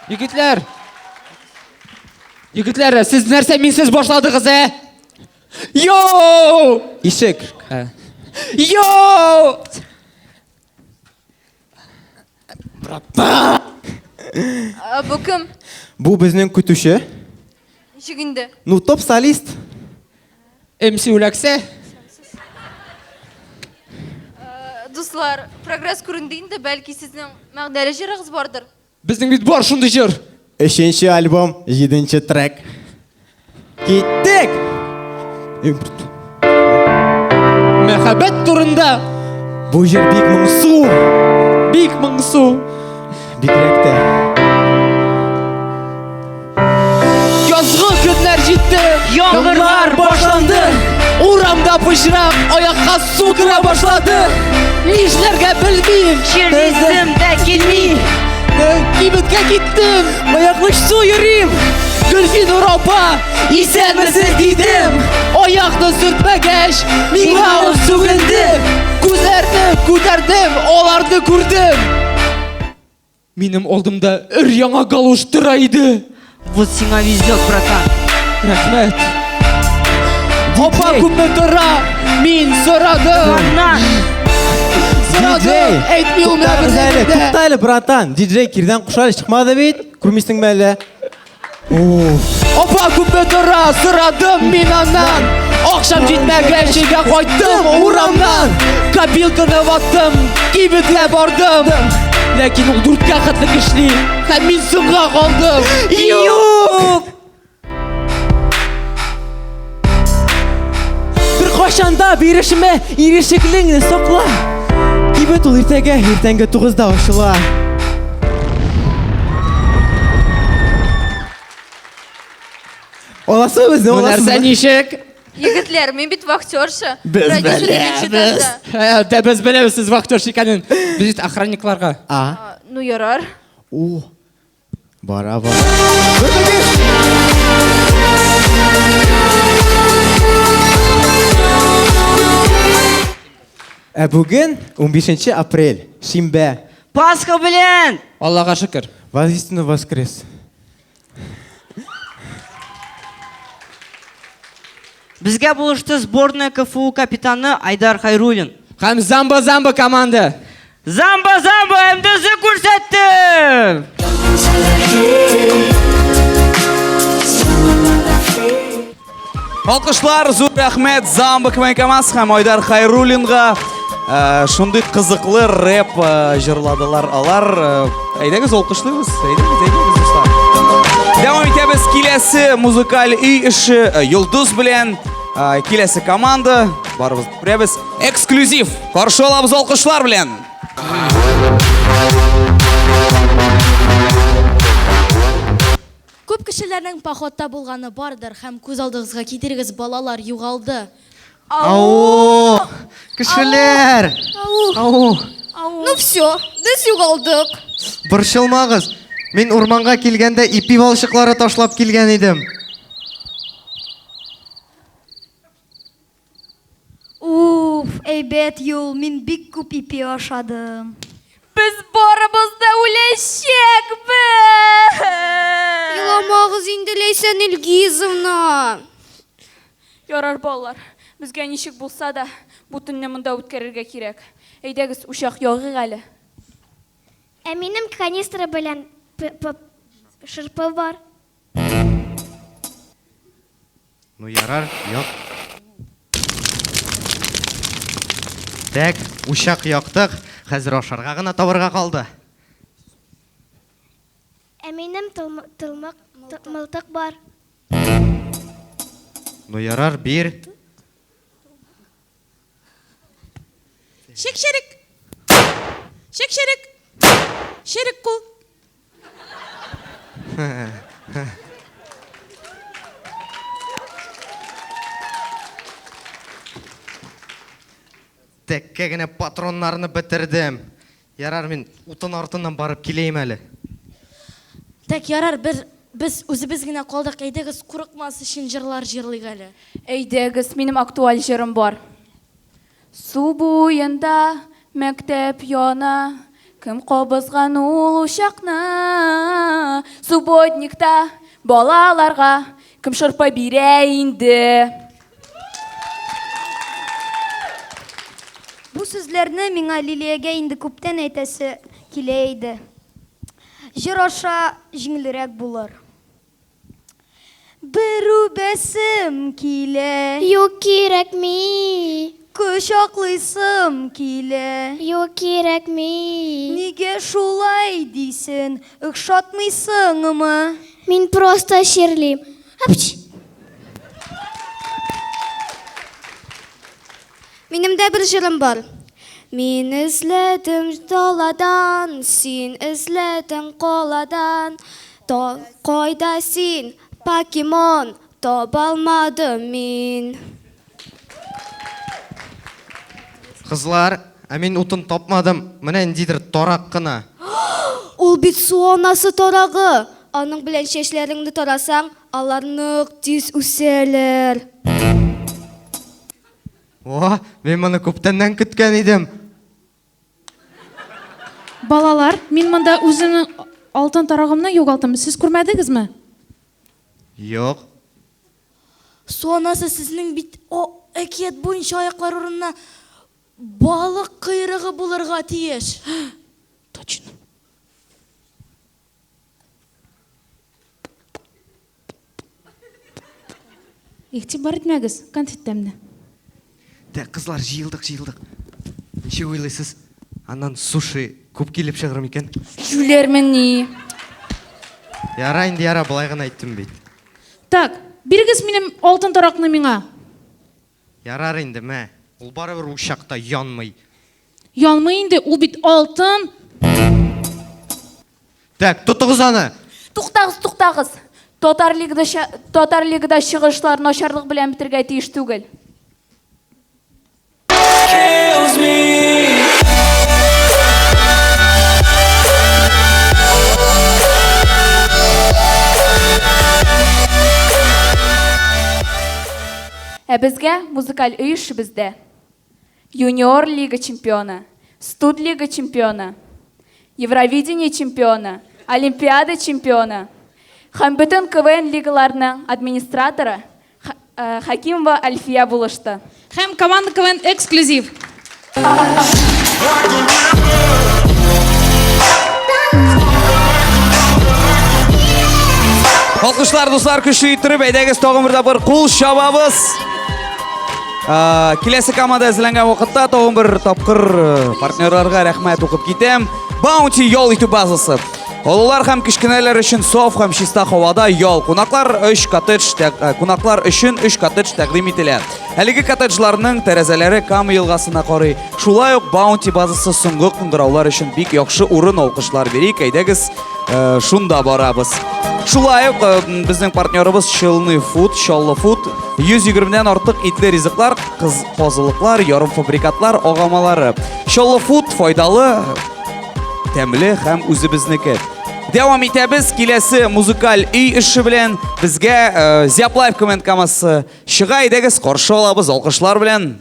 Егетләр! Егетләр, сез нәрсә минсез башладыгыз, ә? Йоу! Ишек. Йоу! Братан! Бу кем? Бу безнең көтүче. Ничек инде? Ну, топ солист. МС үләксә. Дуслар, прогресс күренде инде, бәлки сезнең мәгънәле җырыгыз бардыр? Безнең бит бар шундый җыр. Өченче альбом, җиденче трек. Киттек! Мәхәббәт турында. Бу җыр бик моңсу. Бик моңсу. Бигрәк тә. Язгы көннәр җитте, яңгырлар башланды. Урамда пычрак, аякка су керә башлады. Нишләргә белмим. Чирлисем дә килми. Кибеткә киттем, аяклы су йөрим. Гөлфинур апа, исәнмесез дидем. Аякны сөртмәгәч, миңа ул сүгенде. Күзләрне күтәрдем, аларны күрдем. Минем алдымда өр-яңа галош тора иде. Вот сиңа везет, братан. Рәхмәт. Апа күпме тора? Мин сорадым. Сорадым. Әйтми ул миңа Туктагыз әле, берни дә. тукта әле, братан. Диджей кирдән куша әле, чыкмады бит. Күрмисеңме әллә? Апа күпме тора? Сорадым мин аннан. Акчам җитмәгәч, өйгә кайттым урамнан. Копилканы ваттым, кибеткә бардым. Ләкин ул дүрткә хәтлек эшли, һәм мин соңга калдым. Юк! Беркайчан да бирешмә, ирешеклеңне сакла. Кибет ул иртәгә, иртәнге тугызда ачыла. Аласызмы безне, Бу аласызмы? нәрсә ничек? Егетләр, мин бит вахтерша. Без Продюсер икенче беләбез. этажда. Ә, Дә без беләбез сез вахтерша икәнен. Без бит охранникларга. А. Ну ярар. О. Бара бара. Ә бүген 15 апрель, шимбә. Пасха белән! Аллага шөкер. Воистину воскрес. Безгә булышты сборная КФУ капитаны Айдар Хайруллин. Һәм Замба-Замба команда. Замба-Замба МДЗ күрсәтте! Алкышлар, зур рәхмәт Замба КВН командасы һәм Айдар Хайруллинга. Э, Шундый кызыклы рэп э, җырладылар алар. Э, Әйдәгез, алкышлыйбыз. Әйдәгез, әйдәгез, дуслар. Дәвам итәбез киләсе музыкаль өй эше э, Йолдыз белән э, киләсе команда. Барыбыз күрәбез. Эксклюзив. Каршы алабыз алкышлар белән. Күп кешеләрнең походта булганы бардыр һәм күз алдыгызга китерегез, балалар югалды. Ау! Кешеләр! Ау! Ну все, без югалдык. Борчылмагыз. Мин урманга килгәндә ипи валчыклары ташлап килгән идем. Уф, әйбәт юл, мин бик күп ипи ашадым. Без барыбыз да үләчәкбез! Еламагыз инде, Ләйсән Илгизовна. Ярар, балалар, безгә ничек булса да бу төнне монда үткәрергә кирәк. Әйдәгез, учак ягыйк әле. Ә минем канистра белән шырпы бар. Ну ярар, як. Так, учак яктык. Хәзер ашарга гына табырга калды. Ә минем тылмык мылтык бар. Ну ярар, бир. Чик-чирик. Чик-чирик. Чирик кул. Тәккә генә патроннарны бетердем. Ярар, мин утын артыннан барып киләем әле. Так, ярар, бер без үзебез генә калдык. Әйдәгез, курыкмас өчен җырлар җырлыйк әле. Әйдәгез, минем актуаль җырым бар. Су буенда мәктәп яна, Кем кабызган ул учакны? Субботникта балаларга Кем шырпы бирә инде? Бу сүзләрне миңа Лилиягә инде күптән әйтәсе килә иде. Җыр аша җиңелрәк булыр. Бер үбәсем килә. Юк, кирәкми. Кочаклыйсым килә. Юк, кирәкми. Нигә шулай дисен, охшатмыйсыңмы? Мин просто чирлим. Апч! Минем дә бер җырым бар. Мин эзләдем даладан, син эзләдең каладан. То кайда син, покемон, табалмадым мин. Кызлар, ә мин утын тапмадым. Менә ниндидер тарак кына. Ул бит су анасы тарагы. Аның белән чәчләреңне тарасаң, алар нык тиз үсәләр. О, мин моны күптәннән көткән идем. Балалар, мин монда үземнең алтын тарагымны югалттым. Сез күрмәдегезме? Юк. Су анасы сезнең бит о әкият буенча аяклар урынына балык койрыгы булырга тиеш. Точно. Игътибар итмәгез, конфет тәмле. Так, кызлар, җыелдык, җыелдык. Ничек уйлыйсыз, аннан суши күп килеп чыгыр микән? Җүләрмени. Яра инде, яра, болай гына әйттем бит. Так, бирегез минем алтын таракны миңа. Ярар инде, мә. Ул барыбер учакта янмый. Янмый инде, ул бит алтын. Так, тотыгыз аны! Туктагыз, туктагыз! Татар лигада Татар лигада чыгышлар начарлык белән бетергә тиеш түгел. Ә безгә музыкаль өй эшебездә Юниор лига чемпионы, Студ лига чемпионы, Евровидение чемпионы, Олимпиада чемпионы һәм бөтен КВН лигаларының администраторы Хәкимова Әлфия булышты. Һәм команда КВН эксклюзив. Алкышлар, дуслар, көчле иттереп, әйдәгез тагын бер тапкыр кул чабабыз. Киләсе команда әзерләнгән вакытта тагын бер тапкыр партнерларга рәхмәт укып китәм. Баунти ял итү базасы. Олылар һәм кечкенәләр өчен саф һәм чиста һавада ял. Кунаклар 3 коттедж кунаклар өчен 3 коттедж тәкъдим ителә. Әлеге коттеджларның тәрәзәләре Кама елгасына карый. Шулай ук Баунти базасы соңгы кыңгыраулар өчен бик яхшы урын алкышлар бирик. Әйдәгез, шунда барабыз. Шулай ук безнең партнерыбыз Челны Фуд, Чаллы Фуд 120-дән артык итле ризыклар, кыз казылыклар, ярымфабрикатлар агамалары. Чаллы Фуд файдалы, тәмле һәм үзебезнеке. Дәвам итәбез киләсе музыкаль өй эше белән безгә Зяплаев КВН командасы Чыга, әйдәгез, каршы алабыз алкышлар белән.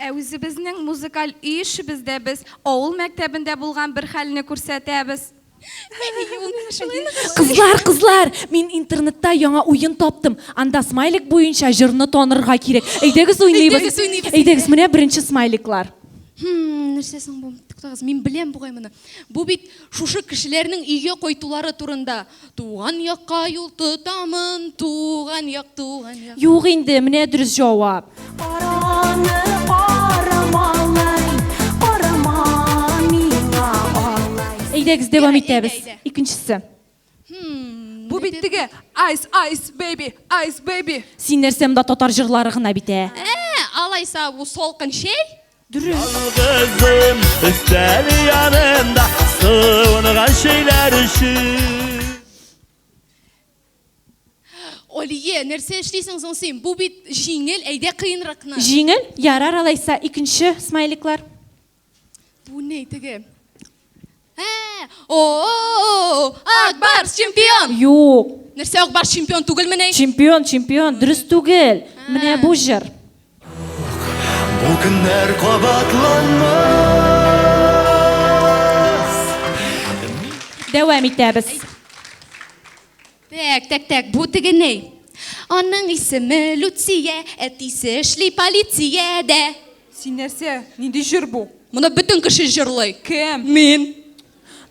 Ә үзебезнең музыкаль өй эшебездә без авыл мәктәбендә булган бер хәлне күрсәтәбез. Кызлар, кызлар, мин интернетта яңа уен таптым. Анда смайлик буенча җырны танырга кирәк. Әйдәгез уйныйбыз. Әйдәгез уйныйбыз. Әйдәгез, менә беренче смайликлар. Хм, нәрсә соң бу? Туктагыз, мин беләм бугай моны. Бу бит шушы кешеләрнең өйгә кайтулары турында. Туган якка юл тотамын, туган як, туган як. Юк инде, менә дөрес җавап. Караны кара малай, карама миңа алай. Әйдәгез, дәвам итәбез. Икенчесе. Бу бит теге Ice, ice, baby, ice, baby. Син нәрсә монда татар җырлары гына бит, ә? Ә, алайса бу салкын чәй? Дөрес. Ялгызым өстәл янында суынган чәйләр өчен. Алия, нәрсә эшлисең соң син? Бу бит җиңел, әйдә кыенракны. Җиңел? Ярар алайса, икенче смайликлар. Бу ни теге? Ә, о-о-о, Ак Барс чемпион! Юк. Нәрсә Ак Барс чемпион түгелмени? Чемпион, чемпион, дөрес түгел. Менә бу җыр. Бу көннәр кабатланмас. Дәвам итәбез. Так, так, так, бу теге ни? Аның исеме Люция, әтисе эшли полициядә. Син нәрсә, нинди җыр бу? Моны бөтен кеше җырлый. Кем? Мин.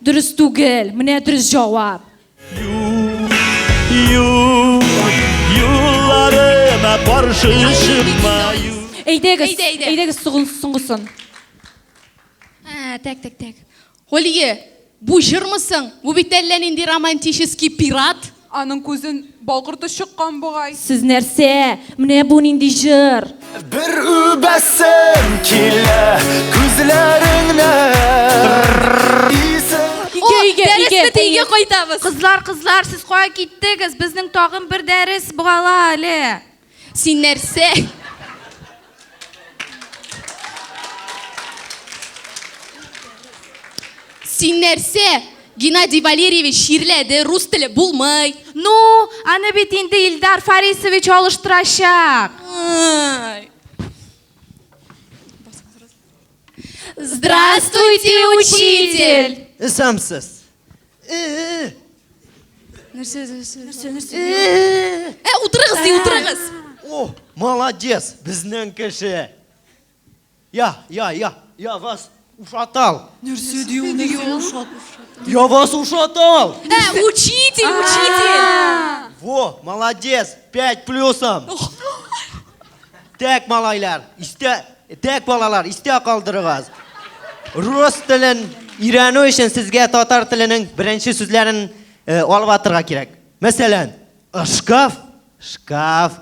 Дөрес түгел, менә дөрес җавап. Юл, юлларына каршы чыкма. Әйдәгез, әйдәгез соңгысын. Ә, так, так, так. Галия, бу җырмы соң? Бу бит әллә нинди романтический пират. Аның күзен бал корты чыккан бугай. Сез нәрсә? Менә бу нинди җыр? Бер үбәсем килә күзләреңнән. Өйгә, өйгә, дәрес өйгә. бетте, өйгә кайтабыз. Кызлар, кызлар, сез кая киттегез? Безнең тагын бер дәрес була әле. Син нәрсә? Син нәрсә? Геннадий Валерьевич чирләде, рус теле булмый. Ну, аны бит инде Илдар Фарисович алыштырачак. Здравствуйте, учитель! Исәнмесез. Нәрсә, нәрсә, нәрсә, нәрсә? Ә, утырыгыз, ди, утырыгыз. О, молодец, безнең кеше. Я, я, я, я вас ушатал. Нәрсә ди ул, нәрсә ушат? Я вас ушатал. Ә, учитель, учитель. Во, молодец, 5 плюсом. Так, малайлар, истә, так, балалар, истә калдырыгыз. Рус телен Өйрәнү өчен сезгә татар теленең беренче сүзләрен э, алып атырга кирәк. Мәсәлән, шкаф, шкаф,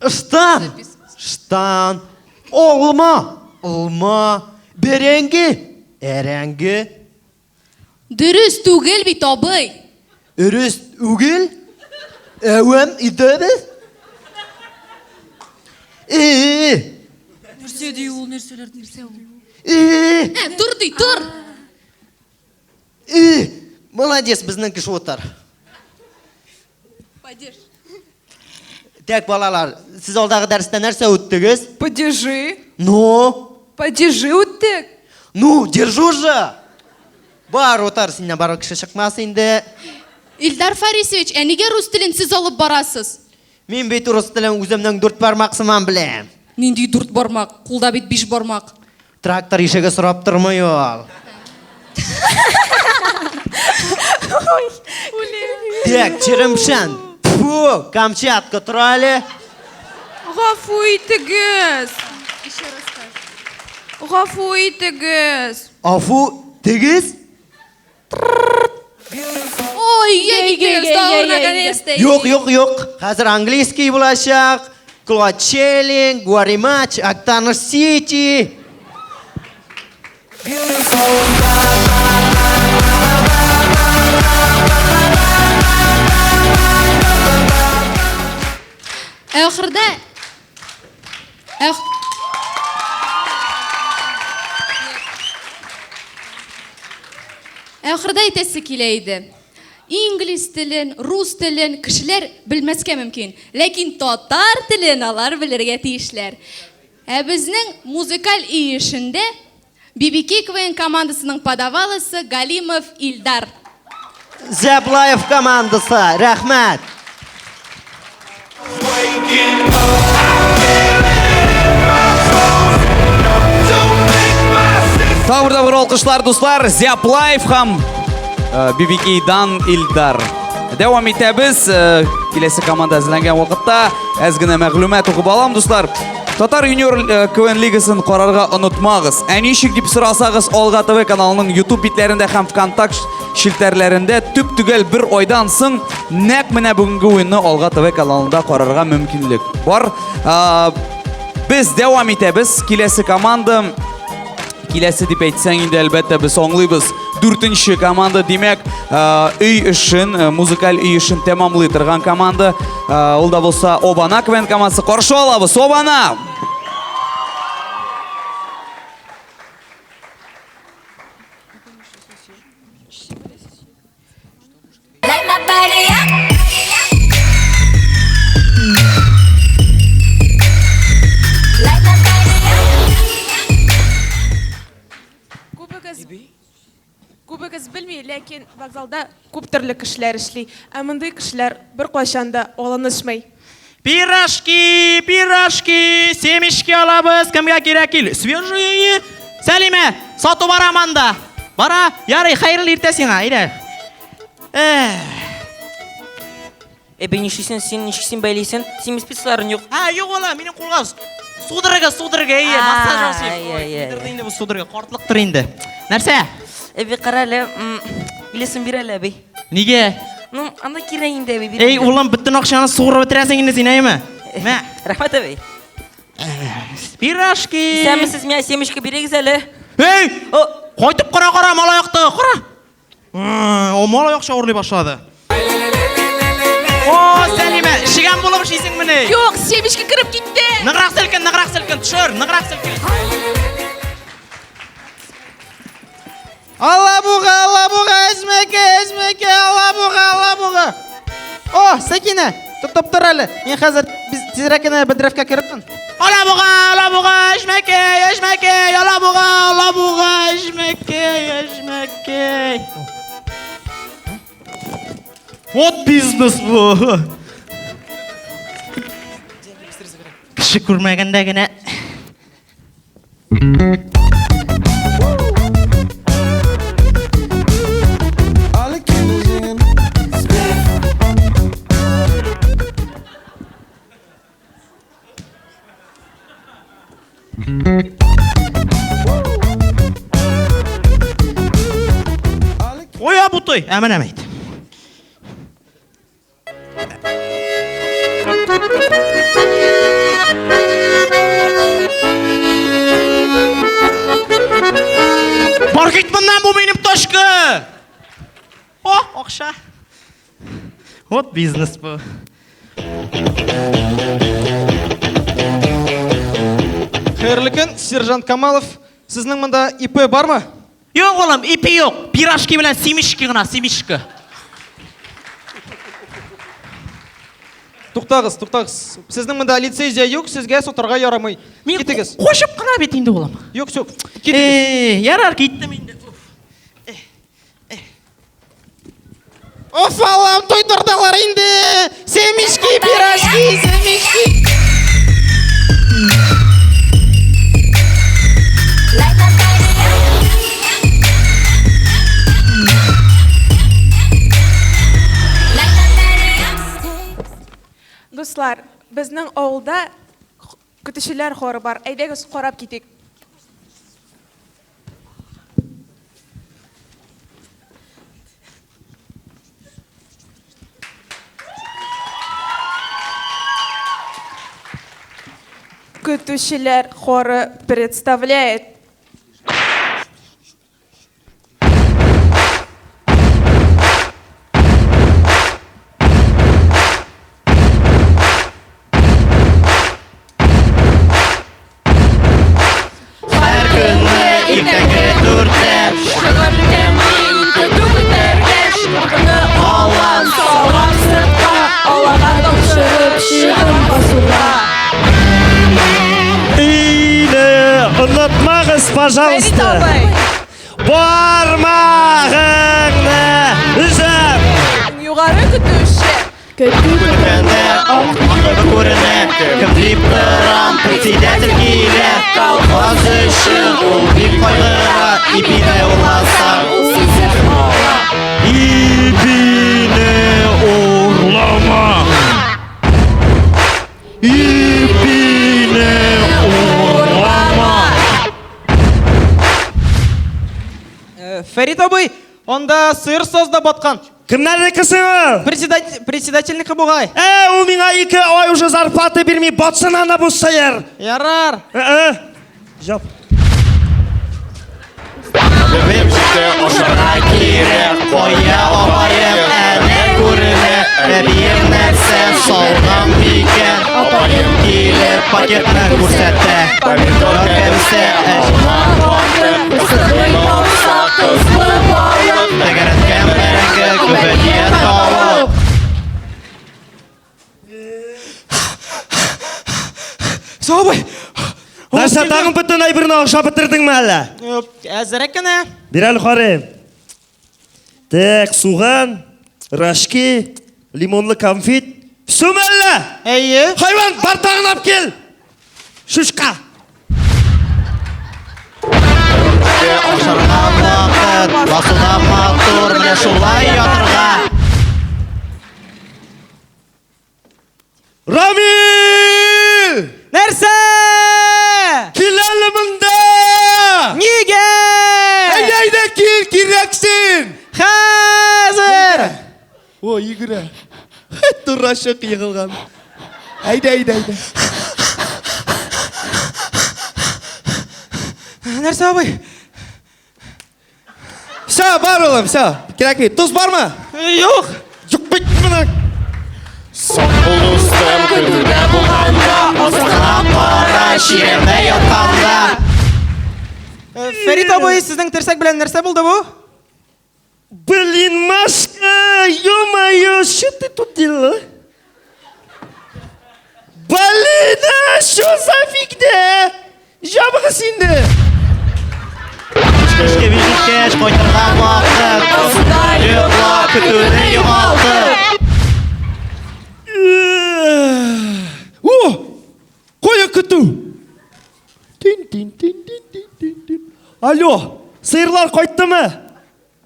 ыштан, штан, алма, алма, бәрәңге, әрәңге. Дөрес түгел бит, абый. Өрес үгел? Әвәм итәбез? Э-э-э! Нәрсә ди ул, нәрсәләр, нәрсә ул? Э-э! Ә, тор ди, тор. Э! Молодец, безнең кеше утыр. Падеж. Так, балалар, сез алдагы дәрестә нәрсә үттегез? Падежи. Ну? Падежи үттек. Ну, держу же! Бар, утыр, синнән бары кеше чыкмас инде. Илдар Фарисович, ә нигә рус телен сез алып барасыз? Мин бит рус телен үземнең дүрт бармак сыман беләм. Нинди дүрт бармак? Кулда бит биш бармак. Трактор ишеге сорап тормый ул. Так, Черемшан. Фу, Камчатка тора әле. Гафу итегез. Гафу итегез. Афу тегез? Ой, я киттегез, тагын наконец-то. Юк, юк, юк. Хәзер английский булачак. Клочелин, Гуаримач, Актаныш Сити. Ә ахырда Ә Ә ахырда әйтәсе килә иде. Инглиз телен, рус телен кешеләр белмәскә мөмкин, ләкин татар телен алар белергә тиешләр. Ә безнең музыкаль өй эшендә BBK КВН командасының подавалысы Галимов Илдар. Зәблаев командасы, рәхмәт. Тагы бер тапкыр алкышлар, дуслар. Зяплаев һәм BBK дан Илдар. Дәвам итәбез. Э, Киләсе команда әзерләнгән вакытта әз генә мәгълүмат укып алам, дуслар. Татар юниор э, КВН лигасын карарга онытмагыз. Ә ничек дип сорасагыз, Алга ТВ каналының YouTube битләрендә һәм ВКонтакт челтәрләрендә төп-төгәл бер айдан соң нәкъ менә бүгенге уенны Алга ТВ каналында карарга мөмкинлек бар. Без дәвам итәбез. Киләсе команда Киләсе дип әйтсәң инде, әлбәттә, без аңлыйбыз. Дүртенче команда, димәк, өй эшен, музыкаль өй эшен тәмамлый торган команда. Ул да булса Обана КВН командасы. Каршы алабыз, Обана! Күбегез Күбегез белми, ләкин вокзалда күп төрле кешеләр эшли. Ә мондый кешеләр беркайчан да алынышмый. Пирожки, пирожки, семечки алабыз, кемгә кирәк кил. Свежие. Сәлимә, сату бара монда. Бара, ярый, хәерле иртә сиңа, әйдә. Эх. Әби, нишлисең син, ничек син бәйлисең? Синең спецларың юк. Ә, юк ала, минем кулга судорога, судорога, әйе, массаж ясыйм. Ай, ай, ай. Инде бу судорога, картлыктыр инде. Нәрсә? Әби, кара әле, илесен бир әле, әби. Нигә? Ну, анда кирәк инде, әби, бир. Эй, улым, бөтен акчаны суырып бетерәсең инде син, әйеме? Мә. Рәхмәт, әби. Пирожки. Исәнмесез, миңа семечка бирегез әле. Эй! Кайтып кара, кара, малай акты, кара. О, малай акча урлый башлады. О, Сәлимә, шигән булып эшлисеңмени? Юк, семечка кереп китте. Ныграк селкен, ныграк селкен, төшер, ныграк селкен. Алабуга, алабуга, эшмәкә, эшмәкә, алабуга, алабуга. О, Сәкинә, тотып тор әле. Мин хәзер тизрәк кенә бәдрәфкә керермен. Алабуга, алабуга, эшмәкәй, эшмәкәй, алабуга, алабуга, эшмәкәй, эшмәкәй. Вот бизнес бу. Кеше күрмәгәндә генә. Крутой. Ә менә әйт. Бар кит моннан, бу минем ташка! О, акча. Вот бизнес бу. Хәерле көн, сержант Камалов. Сезнең монда ИП бармы? Юк, улым, ИП юк. Пирожки белән семечки гына, семечка. Туктагыз, туктагыз. Сезнең монда лицензия юк, сезгә сатарга ярамый. Китегез. Кочып кына бит инде, улым. Юк, юк. Э, ярар, киттем инде. Оф, Аллам, туйдырдылар инде! Семечки, пирожки, семечки! Дуслар, безнең авылда көтүчеләр хоры бар. Әйдәгез, карап китик. Көтүчеләр хоры представляет. Һәр көнне иртәнге дүрттә чыгып китәм мин көтү көтәргә. Чыбыкны алам, салам сыртка, аларга тапшырып чыгам басуга. Өйне онытмагыз, пожалуйста. Бармагыңны өзеп. Югары көтүче. Көтү көткәндә ак атлы күренә, кем дип торам, председатель килә. Колхоз өчен ул бик кайгыра, ипине урласаң, ул сизеп ала. Ипине урлама. Ипине урлама. Фәрит абый, анда сыер сазда баткан. Кемнәрнеке ул? Председатель, председательнеке бугай. Ә, ул миңа ике ай уже зарплата бирми, батсын ана бу сыер. Ярар. Ә, Җап. Белеп җитте ашарга кирәк, кая апаем, әнә күренә, әбием нәрсә салган микән? Апаем килеп пакетны күрсәтә, помидор, кәбестә, алма, катык, кыстыбый, бавырсак, тозлы балык, тәгәрәткән бәрәңге, гөбәдия, тавык. Сабый! Нәрсә, тагын бөтен әйберне ашап бетердеңме әллә? Әзерәк кенә. Бир әле карыйм. Так, суган, рожки, лимонлы конфет. Все әллә? Әйе. Хайван, бар тагын алып кил. Шушка. Ашарга вакыт, басуда матур, менә шулай ятырга. Рамил! Нәрсә? Кил әле монда! Нигә? Әйдә, әйдә, кил, кирәксең! Хәзер! О, йөгерә. Дурачок егылган. Әйдә, әйдә, әйдә. Нәрсә, абый? Все, бар улым, все. Кирәкми. Тоз бармы? Юк. Юк бит менә. Соң бул дустым, көтүдә булганда, астыңа кара чирәмдә ятканда. Фәрит абый, сезнең терсәк белән нәрсә булды бу? Блин, Машка, ё-моё, что ты тут делала? Блин, а что за фигня? Җабыгыз инде. Эшкә бик җиткәч, кайтырга вакыт. Йокла, көтүне югалтып. О! Кая көтү? Тин тин тин тин тин тин тин. Алло, сыерлар кайттымы?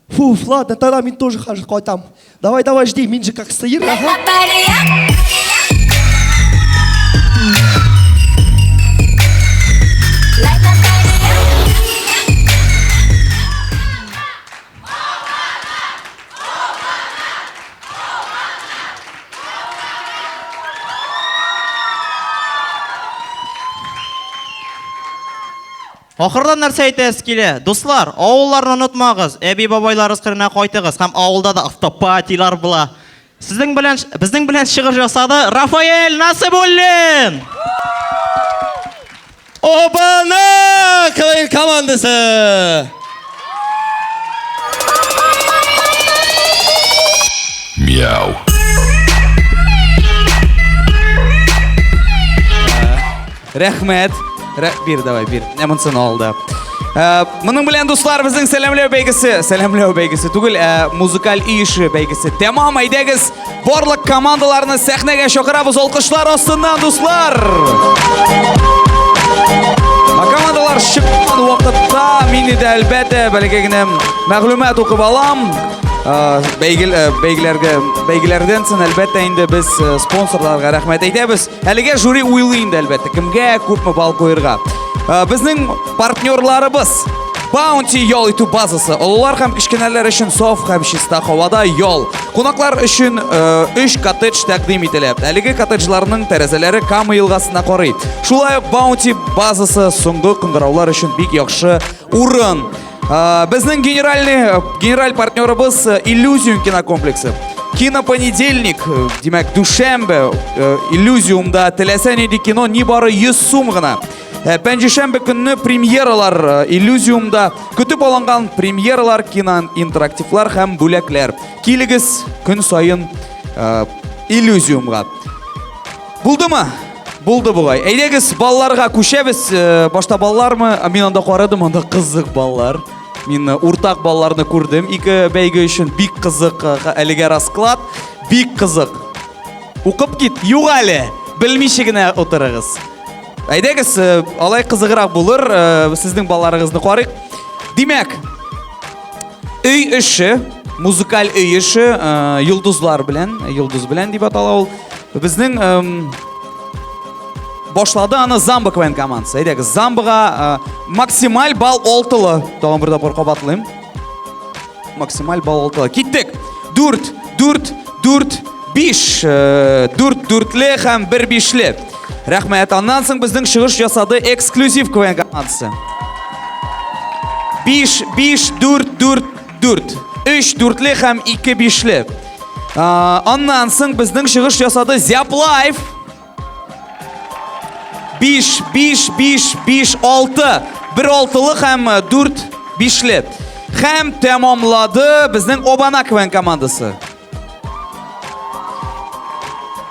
Фуф, ладно, тогда мин тоже хәзер кайтам. Давай, давай, жди, мин же как сыер. Ага. Ахырдан нәрсә әйтәсе килә? Дуслар, авылларны онытмагыз, әби-бабайларыгыз кырына кайтыгыз һәм авылда да автопатилар була. Сезнең белән, безнең белән чыгыш ясады Рафаэль Насыйбуллин! Обана КВН командасы! Мяу. Рәхмәт. Рә... Бир, давай, бир. Менә монысын алды. Ә, моның белән, дуслар, безнең сәламләү бәйгесе, сәламләү бәйгесе түгел, ә музыкаль өй эше бәйгесе. Тәмам, әйдәгез, барлык командаларны сәхнәгә чакырабыз алкышлар астыннан, дуслар. Ә командалар чыккан вакытта мин дә әлбәттә бәләкәй генә мәгълүмат укып алам. Ә, бәйгел, ә, бәйгеләргә, бәйгеләрдән соң әлбәттә инде без э, спонсорларга рәхмәт әйтәбез. Әлегә жюри уйлый инде, әлбәттә, кемгә күпме балл куерга. Э, безнең партнерларыбыз Bounty ял итү базасы. Олылар һәм кечкенәләр өчен саф һәм чиста һавада ял. Кунаклар өчен 3 э, коттедж тәкъдим ителә. Әлеге коттеджларның тәрәзәләре Кама елгасына карый. Шулай ук Bounty базасы соңгы кыңгыраулар өчен бик яхшы урын. Безнең генеральный, генераль партнерыбыз Иллюзиум кинокомплексы. Кинопонедельник, димәк, дүшәмбе, Иллюзиумда теләсә нинди кино нибары 100 сум гына. Пәнҗешәмбе көнне премьералар Иллюзиумда көтеп алынган премьералар, киноинтерактивлар һәм бүләкләр. Килегез көн саен Иллюзиумга. Булдымы? Булды бугай. Әйдәгез, балларга күчәбез. Э, башта баллармы? Мин анда карадым, анда кызык баллар. Мин э, уртак балларны күрдем. Ике бәйге өчен бик кызык э, әлегә расклад. Бик кызык. Укып кит, юк әле. Белмичә генә утырыгыз. Әйдәгез, алай кызыграк булыр. Сезнең балларыгызны карыйк. Димәк, Өй эше, музыкаль өй эше, э, йолдызлар белән, йолдыз белән дип атала ул. Безнең башлады аны Замба КВН командасы. Әйдәгез, Замбага э, максималь балл алтылы. Тагын бер тапкыр кабатлыйм. Максималь балл алтылы. Киттек. Дүрт, дүрт, дүрт, биш. Э, дүрт дүртле һәм бер бишле. Рәхмәт. Аннан соң безнең чыгыш ясады эксклюзив КВН командасы. 5, 5, 4, 4, 4. 3 дүртле һәм 2 бишле. Аннан соң безнең чыгыш ясады Зяп Лайф. 5, 5, 5, 5, 6. Бер алтылы һәм 4 бишле. Һәм тәмамлады безнең Обана КВН командасы.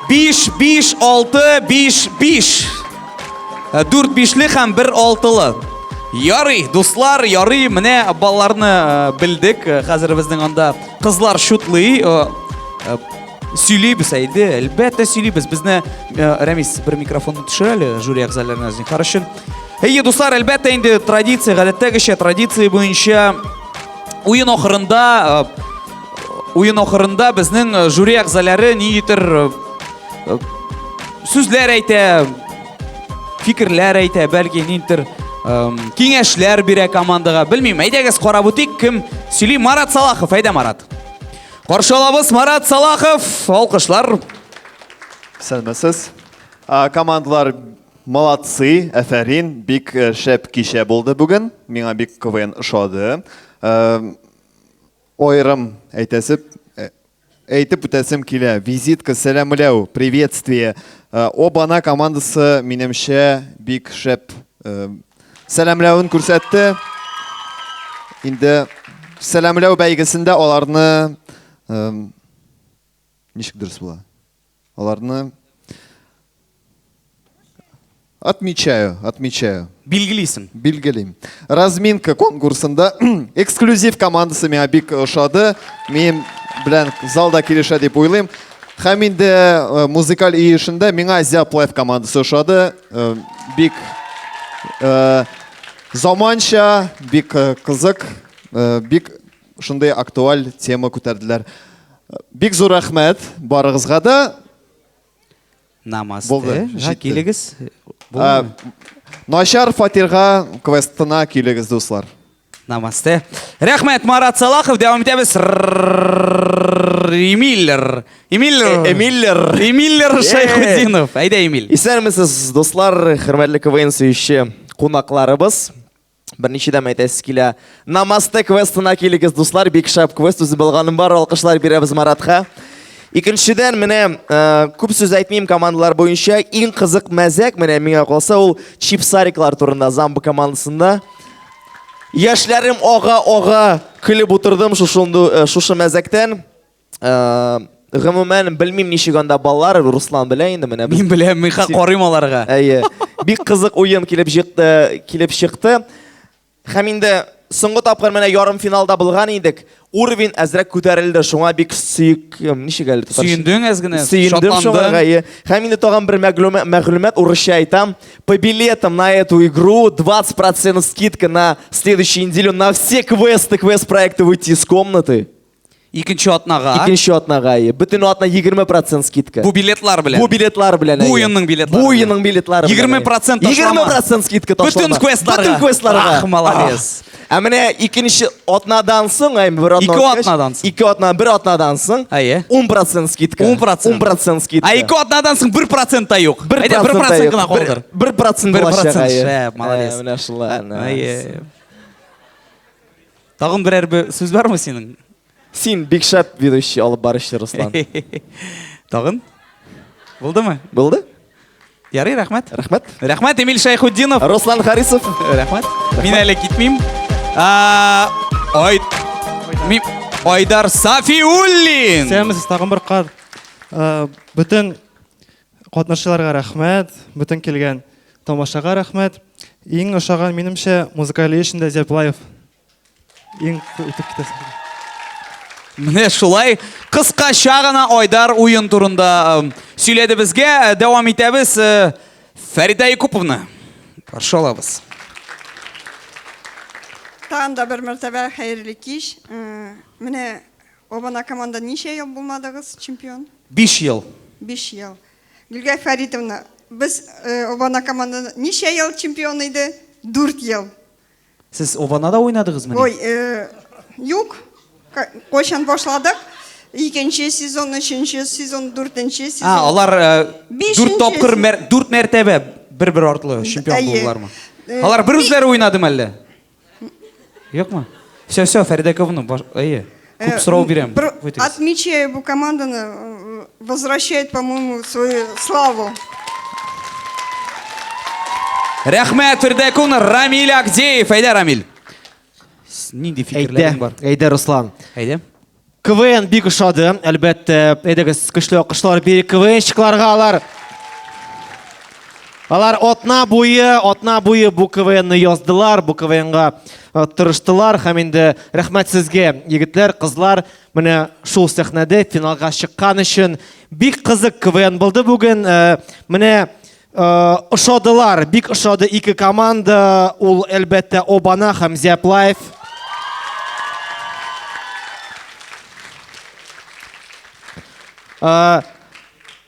5, 5, 6, 5, 5. 4 бишле һәм 1 алтылы. Ярый, дуслар, ярый, менә балларны э, белдек. Э, хәзер безнең анда кызлар шутлый. Э, сөйлибез, әйде, әлбәттә сөйлибез. Безне Рәмис бер микрофонны төшер әле жюри әгъзаларына зинһар өчен. Әйе, дуслар, әлбәттә инде традиция, гадәттәгечә традиция буенча уен ахырында Уен ахырында безнең э, жюри әгъзалары ниндидер э, э, сүзләр әйтә, фикерләр әйтә, бәлки ниндидер киңәшләр бирә командага. Белмим, әйдәгез карап үтик, кем сөйли? Марат Салахов, әйдә Марат. Каршы алабыз Марат Салахов, алкышлар. Исәнмесез. Командалар молодцы, әфәрин, бик шәп кичә булды бүген. Миңа бик КВН ошады. Аерым әйтәсе, әйтеп үтәсем килә. Визитка, сәламләү, приветствие. Обана командасы, минемчә, бик шәп сәламләвен күрсәтте. Инде сәламләү бәйгесендә аларны ничек дөрес була? Аларны отмечаю, отмечаю. Билгелисең. Билгелим. Разминка конкурсында эксклюзив командасы миңа бик ошады. Мин белән залда килешә дип уйлыйм. Һәм инде э, музыкаль өй эшендә миңа Зяп Лайф командасы ошады. Э, бик э, заманча, бик кызык, бик шундый актуаль тема күтәрделәр. Бик зур рәхмәт барыгызга да. Намасте. Булды, Ха, җитте. килегез. Ә, Начар фатирга квестына килегез, дуслар. Намасте. Рәхмәт, Марат Салахов. Дәвам итәбез. Эмиллер. Эмиллер. Эмиллер. Эмиллер Шайхутдинов. Әйдә, Эмиль. Исәнмесез, дуслар, хөрмәтле КВН сөюче кунакларыбыз. Берничә дәм әйтәсе килә. Намасте квестына килегез, дуслар, бик шәп квест, үзем булганым бар, алкышлар бирәбез Маратка. Икенчедән, менә э, күп сүз әйтмим командалар буенча, иң кызык мәзәк менә миңа калса ул чипсариклар турында Замба командасында. Яшьләрем ага-ага көлеп утырдым шушы, э, шушы мәзәктән. Э, гомумән, белмим ничек анда баллар, Руслан белә инде менә. Мин беләм, мин карыйм аларга. Әйе. Бик кызык уен килеп чыкты, килеп чыкты. Һәм инде соңгы тапкыр менә ярым финалда булган идек. Уровень әзрәк күтәрелде, шуңа бик сөек, ничек әле татарча? Сөендең әз генә, Сөендем шуңа, әйе. Һәм инде тагын бер мәгълүмат, мәгълүмат урысча әйтәм. По билетам на эту игру 20% скидка на следующую неделю на все квесты, квест-проекты выйти из комнаты. Икенче атнага. Икенче атнага, әйе. Бөтен атна 20% скидка. Бу билетлар белән. Бу билетлар белән. Бу уенның билетлары. Бу уенның билетлары белән. 20% ташлама. 20% скидка ташлама. Бөтен квестларга. Бөтен квестларга. Ах, молодец. Ә менә икенче атнадан соң, әй, бер атна. Ике атнадан соң. Ике атна, бер атнадан соң. Әйе. 10% скидка. 10%. 10% скидка. Ә ике атнадан соң 1% та юк. 1% 1% гына калдыр. 1% булачак. 1% шәп, молодец. Менә шулай. Әйе. Тагын берәр бер сүз бармы синең? Син бик шәп ведущий алып баручы, Руслан. Тагын? Булдымы? Булды. Ярый, рәхмәт. Рәхмәт. Рәхмәт, Эмиль Шәйхутдинов. Руслан Харисов. Рәхмәт. Мин әле китмим. Ай, мин Айдар Сафиуллин. Сәламсез, тагын бер кат. Бөтен катнашчыларга рәхмәт, бөтен килгән тамашага рәхмәт. Иң ошаган минемчә музыкаль эшендә Зәплаев. Иң үтеп китәсең. Менә шулай кыскача гына Айдар уен турында сөйләде безгә. Э, дәвам итәбез. Э, Фәридә Якуповна, каршы алабыз. Тагын да бер мәртәбә хәерле кич. Э, менә Обана команда ничә ел булмадыгыз чемпион? 5 ел. 5 ел. Гөлгә Фәритовна, без Обана команда ничә ел чемпион иде? 4 ел. Сез Обанада уйнадыгызмыни? Ой, э, юк. Кайчан башладык? Икенче сезон, өченче сезон, дүртенче сезон. А, алар э, дүрт тапкыр, дүрт мәртәбә бер-бер артлы чемпион булдылармы? Э, алар бер үзләре уйнадымы әллә? Юкмы? Все, все, Фәридә Ковна, әйе. Күп сорау бирәм. Отмечаю бу команданы, возвращает, по-моему, свою славу. Рәхмәт, Фәридә Ковна, Рамиль Агдеев. Әйдә, Рамиль. Нинди фикерләрең бар? Әйдә, Руслан. Әйдә. КВН бик ошады, әлбәттә. Әйдәгез, көчле алкышлар бирик КВНщикларга алар. Алар атна буе, атна буе бу КВНны яздылар, бу КВНга э, тырыштылар һәм инде рәхмәт сезгә, егетләр, кызлар, менә шул сәхнәдә финалга чыккан өчен бик кызык КВН булды бүген. Э, менә э, ошадылар, бик ошады ике команда, ул әлбәттә Обана һәм Зяплаев.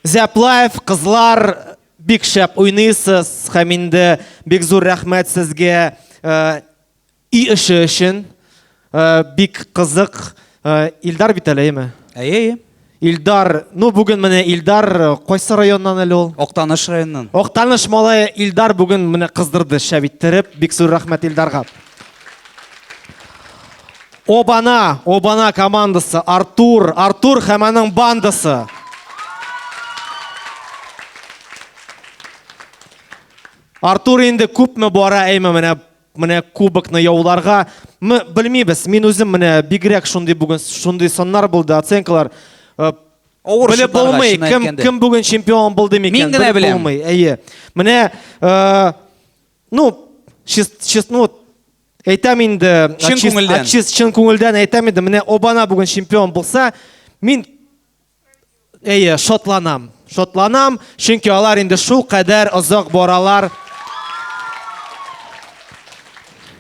Зяплаев, кызлар, бик шәп уйныйсыз һәм инде бик зур рәхмәт сезгә э, өй эше өчен. Э, бик кызык. Э, Илдар бит әле, әйеме? Әйе, әйе. Илдар, ну бүген менә Илдар кайсы районнан әле ул? Актаныш районыннан. Актаныш малае Илдар бүген менә кыздырды шәп иттереп. Бик зур рәхмәт Илдарга. Обана, Обана командасы, Артур, Артур һәм аның бандасы. Артур инде күпме бара әйме менә менә кубокны яуларга. Мы белмибез. Мин үзем менә бигрәк шундый бүген шундый саннар булды, оценкалар. Э, Авыр Белеп булмый, кем кем бүген чемпион булды микән? Мин генә беләм. Булмый, әйе. Менә э, ну, чист, чист, ну, Әйтәм инде, чын күңелдән. Чист, чын күңелдән әйтәм инде, менә Обана бүген чемпион булса, мин әйе, шатланам. Шатланам, чөнки алар инде шул кадәр озак баралар.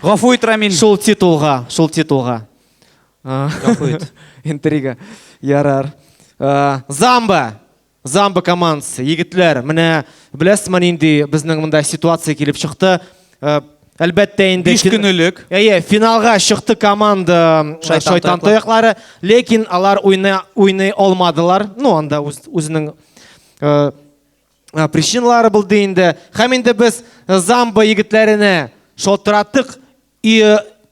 Гафу ит, Рамил. Шул титулга, шул титулга. Гафу ит. Интрига. Ярар. Замба. Замба командасы, егетләр, менә беләсезме нинди безнең монда ситуация килеп чыкты? Э, әлбәттә инде 5 көн элек. Әйе, финалга чыкты команда э, Шайтан тояклары, ләкин алар уйный уйный алмадылар. Ну, анда үз, үзенең э, причиналары булды инде. Һәм инде без Замба егетләренә шалтыраттык. И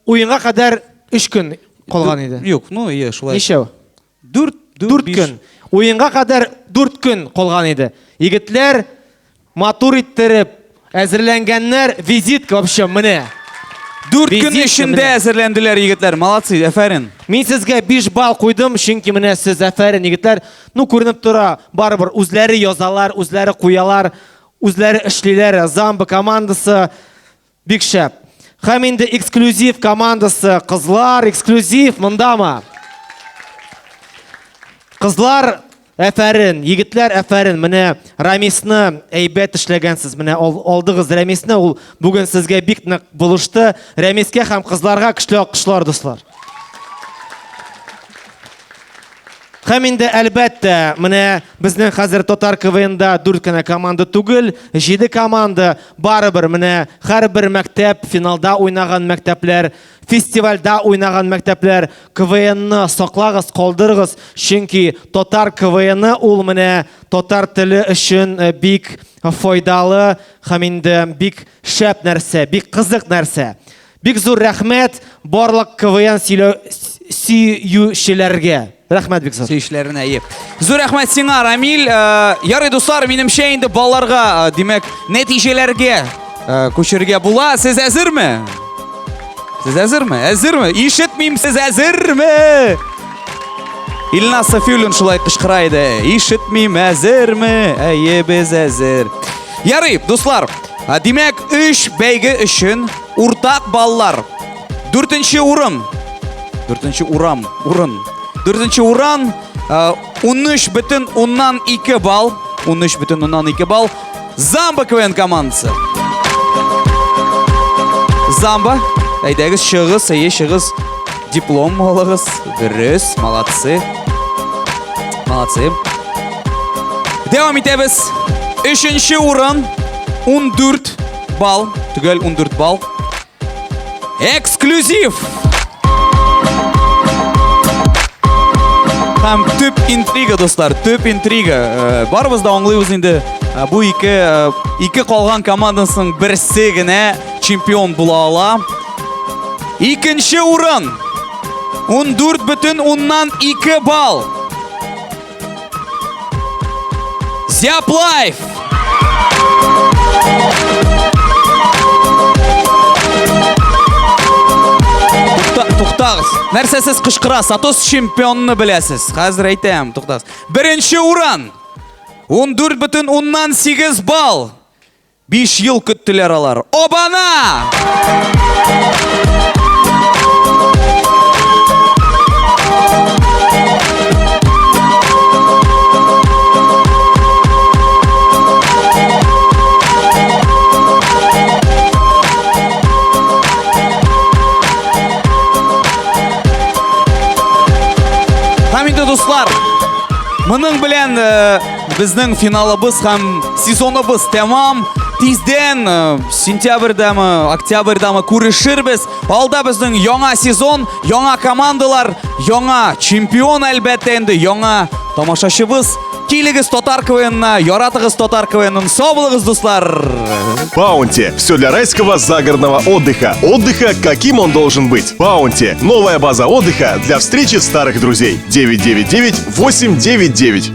уенга кадәр 3 көн калган иде. Юк, ну, ие, шулай. Ничәү? 4, 4 көн. Уенга кадәр 4 көн калган иде. Егетләр матур иттереп әзерләнгәннәр, визитка вообще менә. 4 көн эчендә әзерләнделәр егетләр. Молодцы, әфәрин. Мин сезгә 5 балл куйдым, чөнки менә сез әфәрин егетләр. Ну, күренеп тора, барыбер үзләре язалар, үзләре куялар, үзләре эшлиләр. Замба командасы бик шәп. Һәм инде эксклюзив командасы кызлар, эксклюзив мондамы? Кызлар, әфәрин, егетләр, әфәрин. Менә Рамисны әйбәт эшләгәнсез. Менә алдыгыз Рамисны, ул бүген сезгә бик нык булышты. Рамискә һәм кызларга көчле алкышлар, дуслар. Һәм инде, әлбәттә, менә безнең хәзер татар КВНда 4 кенә команда түгел, 7 команда. Барыбер менә һәрбер мәктәп, финалда уйнаган мәктәпләр, фестивальдә уйнаган мәктәпләр КВНны саклагыз, калдырыгыз, чөнки татар КВНы ул менә татар теле өчен бик файдалы һәм инде бик шәп нәрсә, бик кызык нәрсә. Бик зур рәхмәт барлык КВН сөючеләргә. Рәхмәт бик зур. Сөючеләренә, әйе. Зур рәхмәт сиңа, Рамил. Ярый, дуслар, минемчә инде балларга, димәк, нәтиҗәләргә күчәргә була. Сез әзерме? Сез әзерме? Әзерме? Ишетмим, сез әзерме? Илназ Сафиуллин шулай кычкыра иде. Ишетмим, әзерме? Әйе, без әзер. Ярый, дуслар, димәк, өч бәйге өчен уртак баллар. Дүртенче урын. Дүртенче урам, урын. Дүртенче урын, 13,2 балл. 13,2 балл. Замба КВН командасы. Замба. Әйдәгез, чыгыгыз, әйе, чыгыгыз. Диплом алыгыз. Дөрес, молодцы. Молодцы. Дәвам итәбез. Өченче урын 14 балл. Төгәл 14 балл. Эксклюзив! Һәм төп интрига, дуслар, төп интрига. Э, барыбыз да аңлыйбыз инде, э, бу ике, э, ике калган командасының берсе генә чемпион була ала. Икенче урын. 14,2 балл. Зяплайф! Туктагыз. Нәрсә сез кычкырасыз? Атос чемпионны беләсез. Хәзер әйтәм, туктагыз. Беренче урын. 14,8 балл. 5 ел көттеләр алар. Обана! Һәм инде дуслар, моның белән э, Безнең финалыбыз һәм сезоныбыз тәмам. Тиздән э, сентябрьдәме, октябрьдәме күрешербез. Алда безнең яңа сезон, яңа командалар, яңа чемпион әлбәттә инде, яңа тамашачыбыз. Килегез татар КВНна, яратыгыз татар КВНын. Сау булыгыз, дуслар! Баунти. Все для райского загородного отдыха. Отдыха, каким он должен быть. Баунти. Новая база отдыха для встречи старых друзей. 999 899.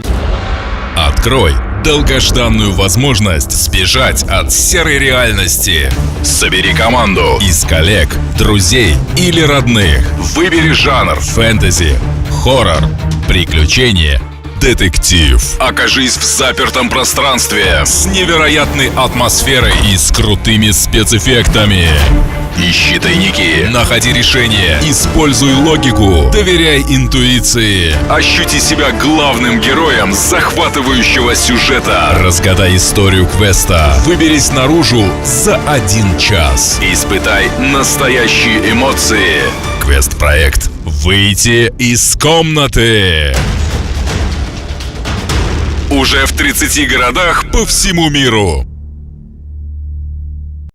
Открой долгожданную возможность сбежать от серой реальности. Собери команду из коллег, друзей или родных. Выбери жанр фэнтези, хоррор, приключение, детектив. Окажись в запертом пространстве с невероятной атмосферой и с крутыми спецэффектами. Ищи тайники, находи решение, используй логику, доверяй интуиции. Ощути себя главным героем захватывающего сюжета. Разгадай историю квеста. Выберись наружу за один час. Испытай настоящие эмоции. Квест-проект «Выйти из комнаты». Уже в 30 городах по всему миру.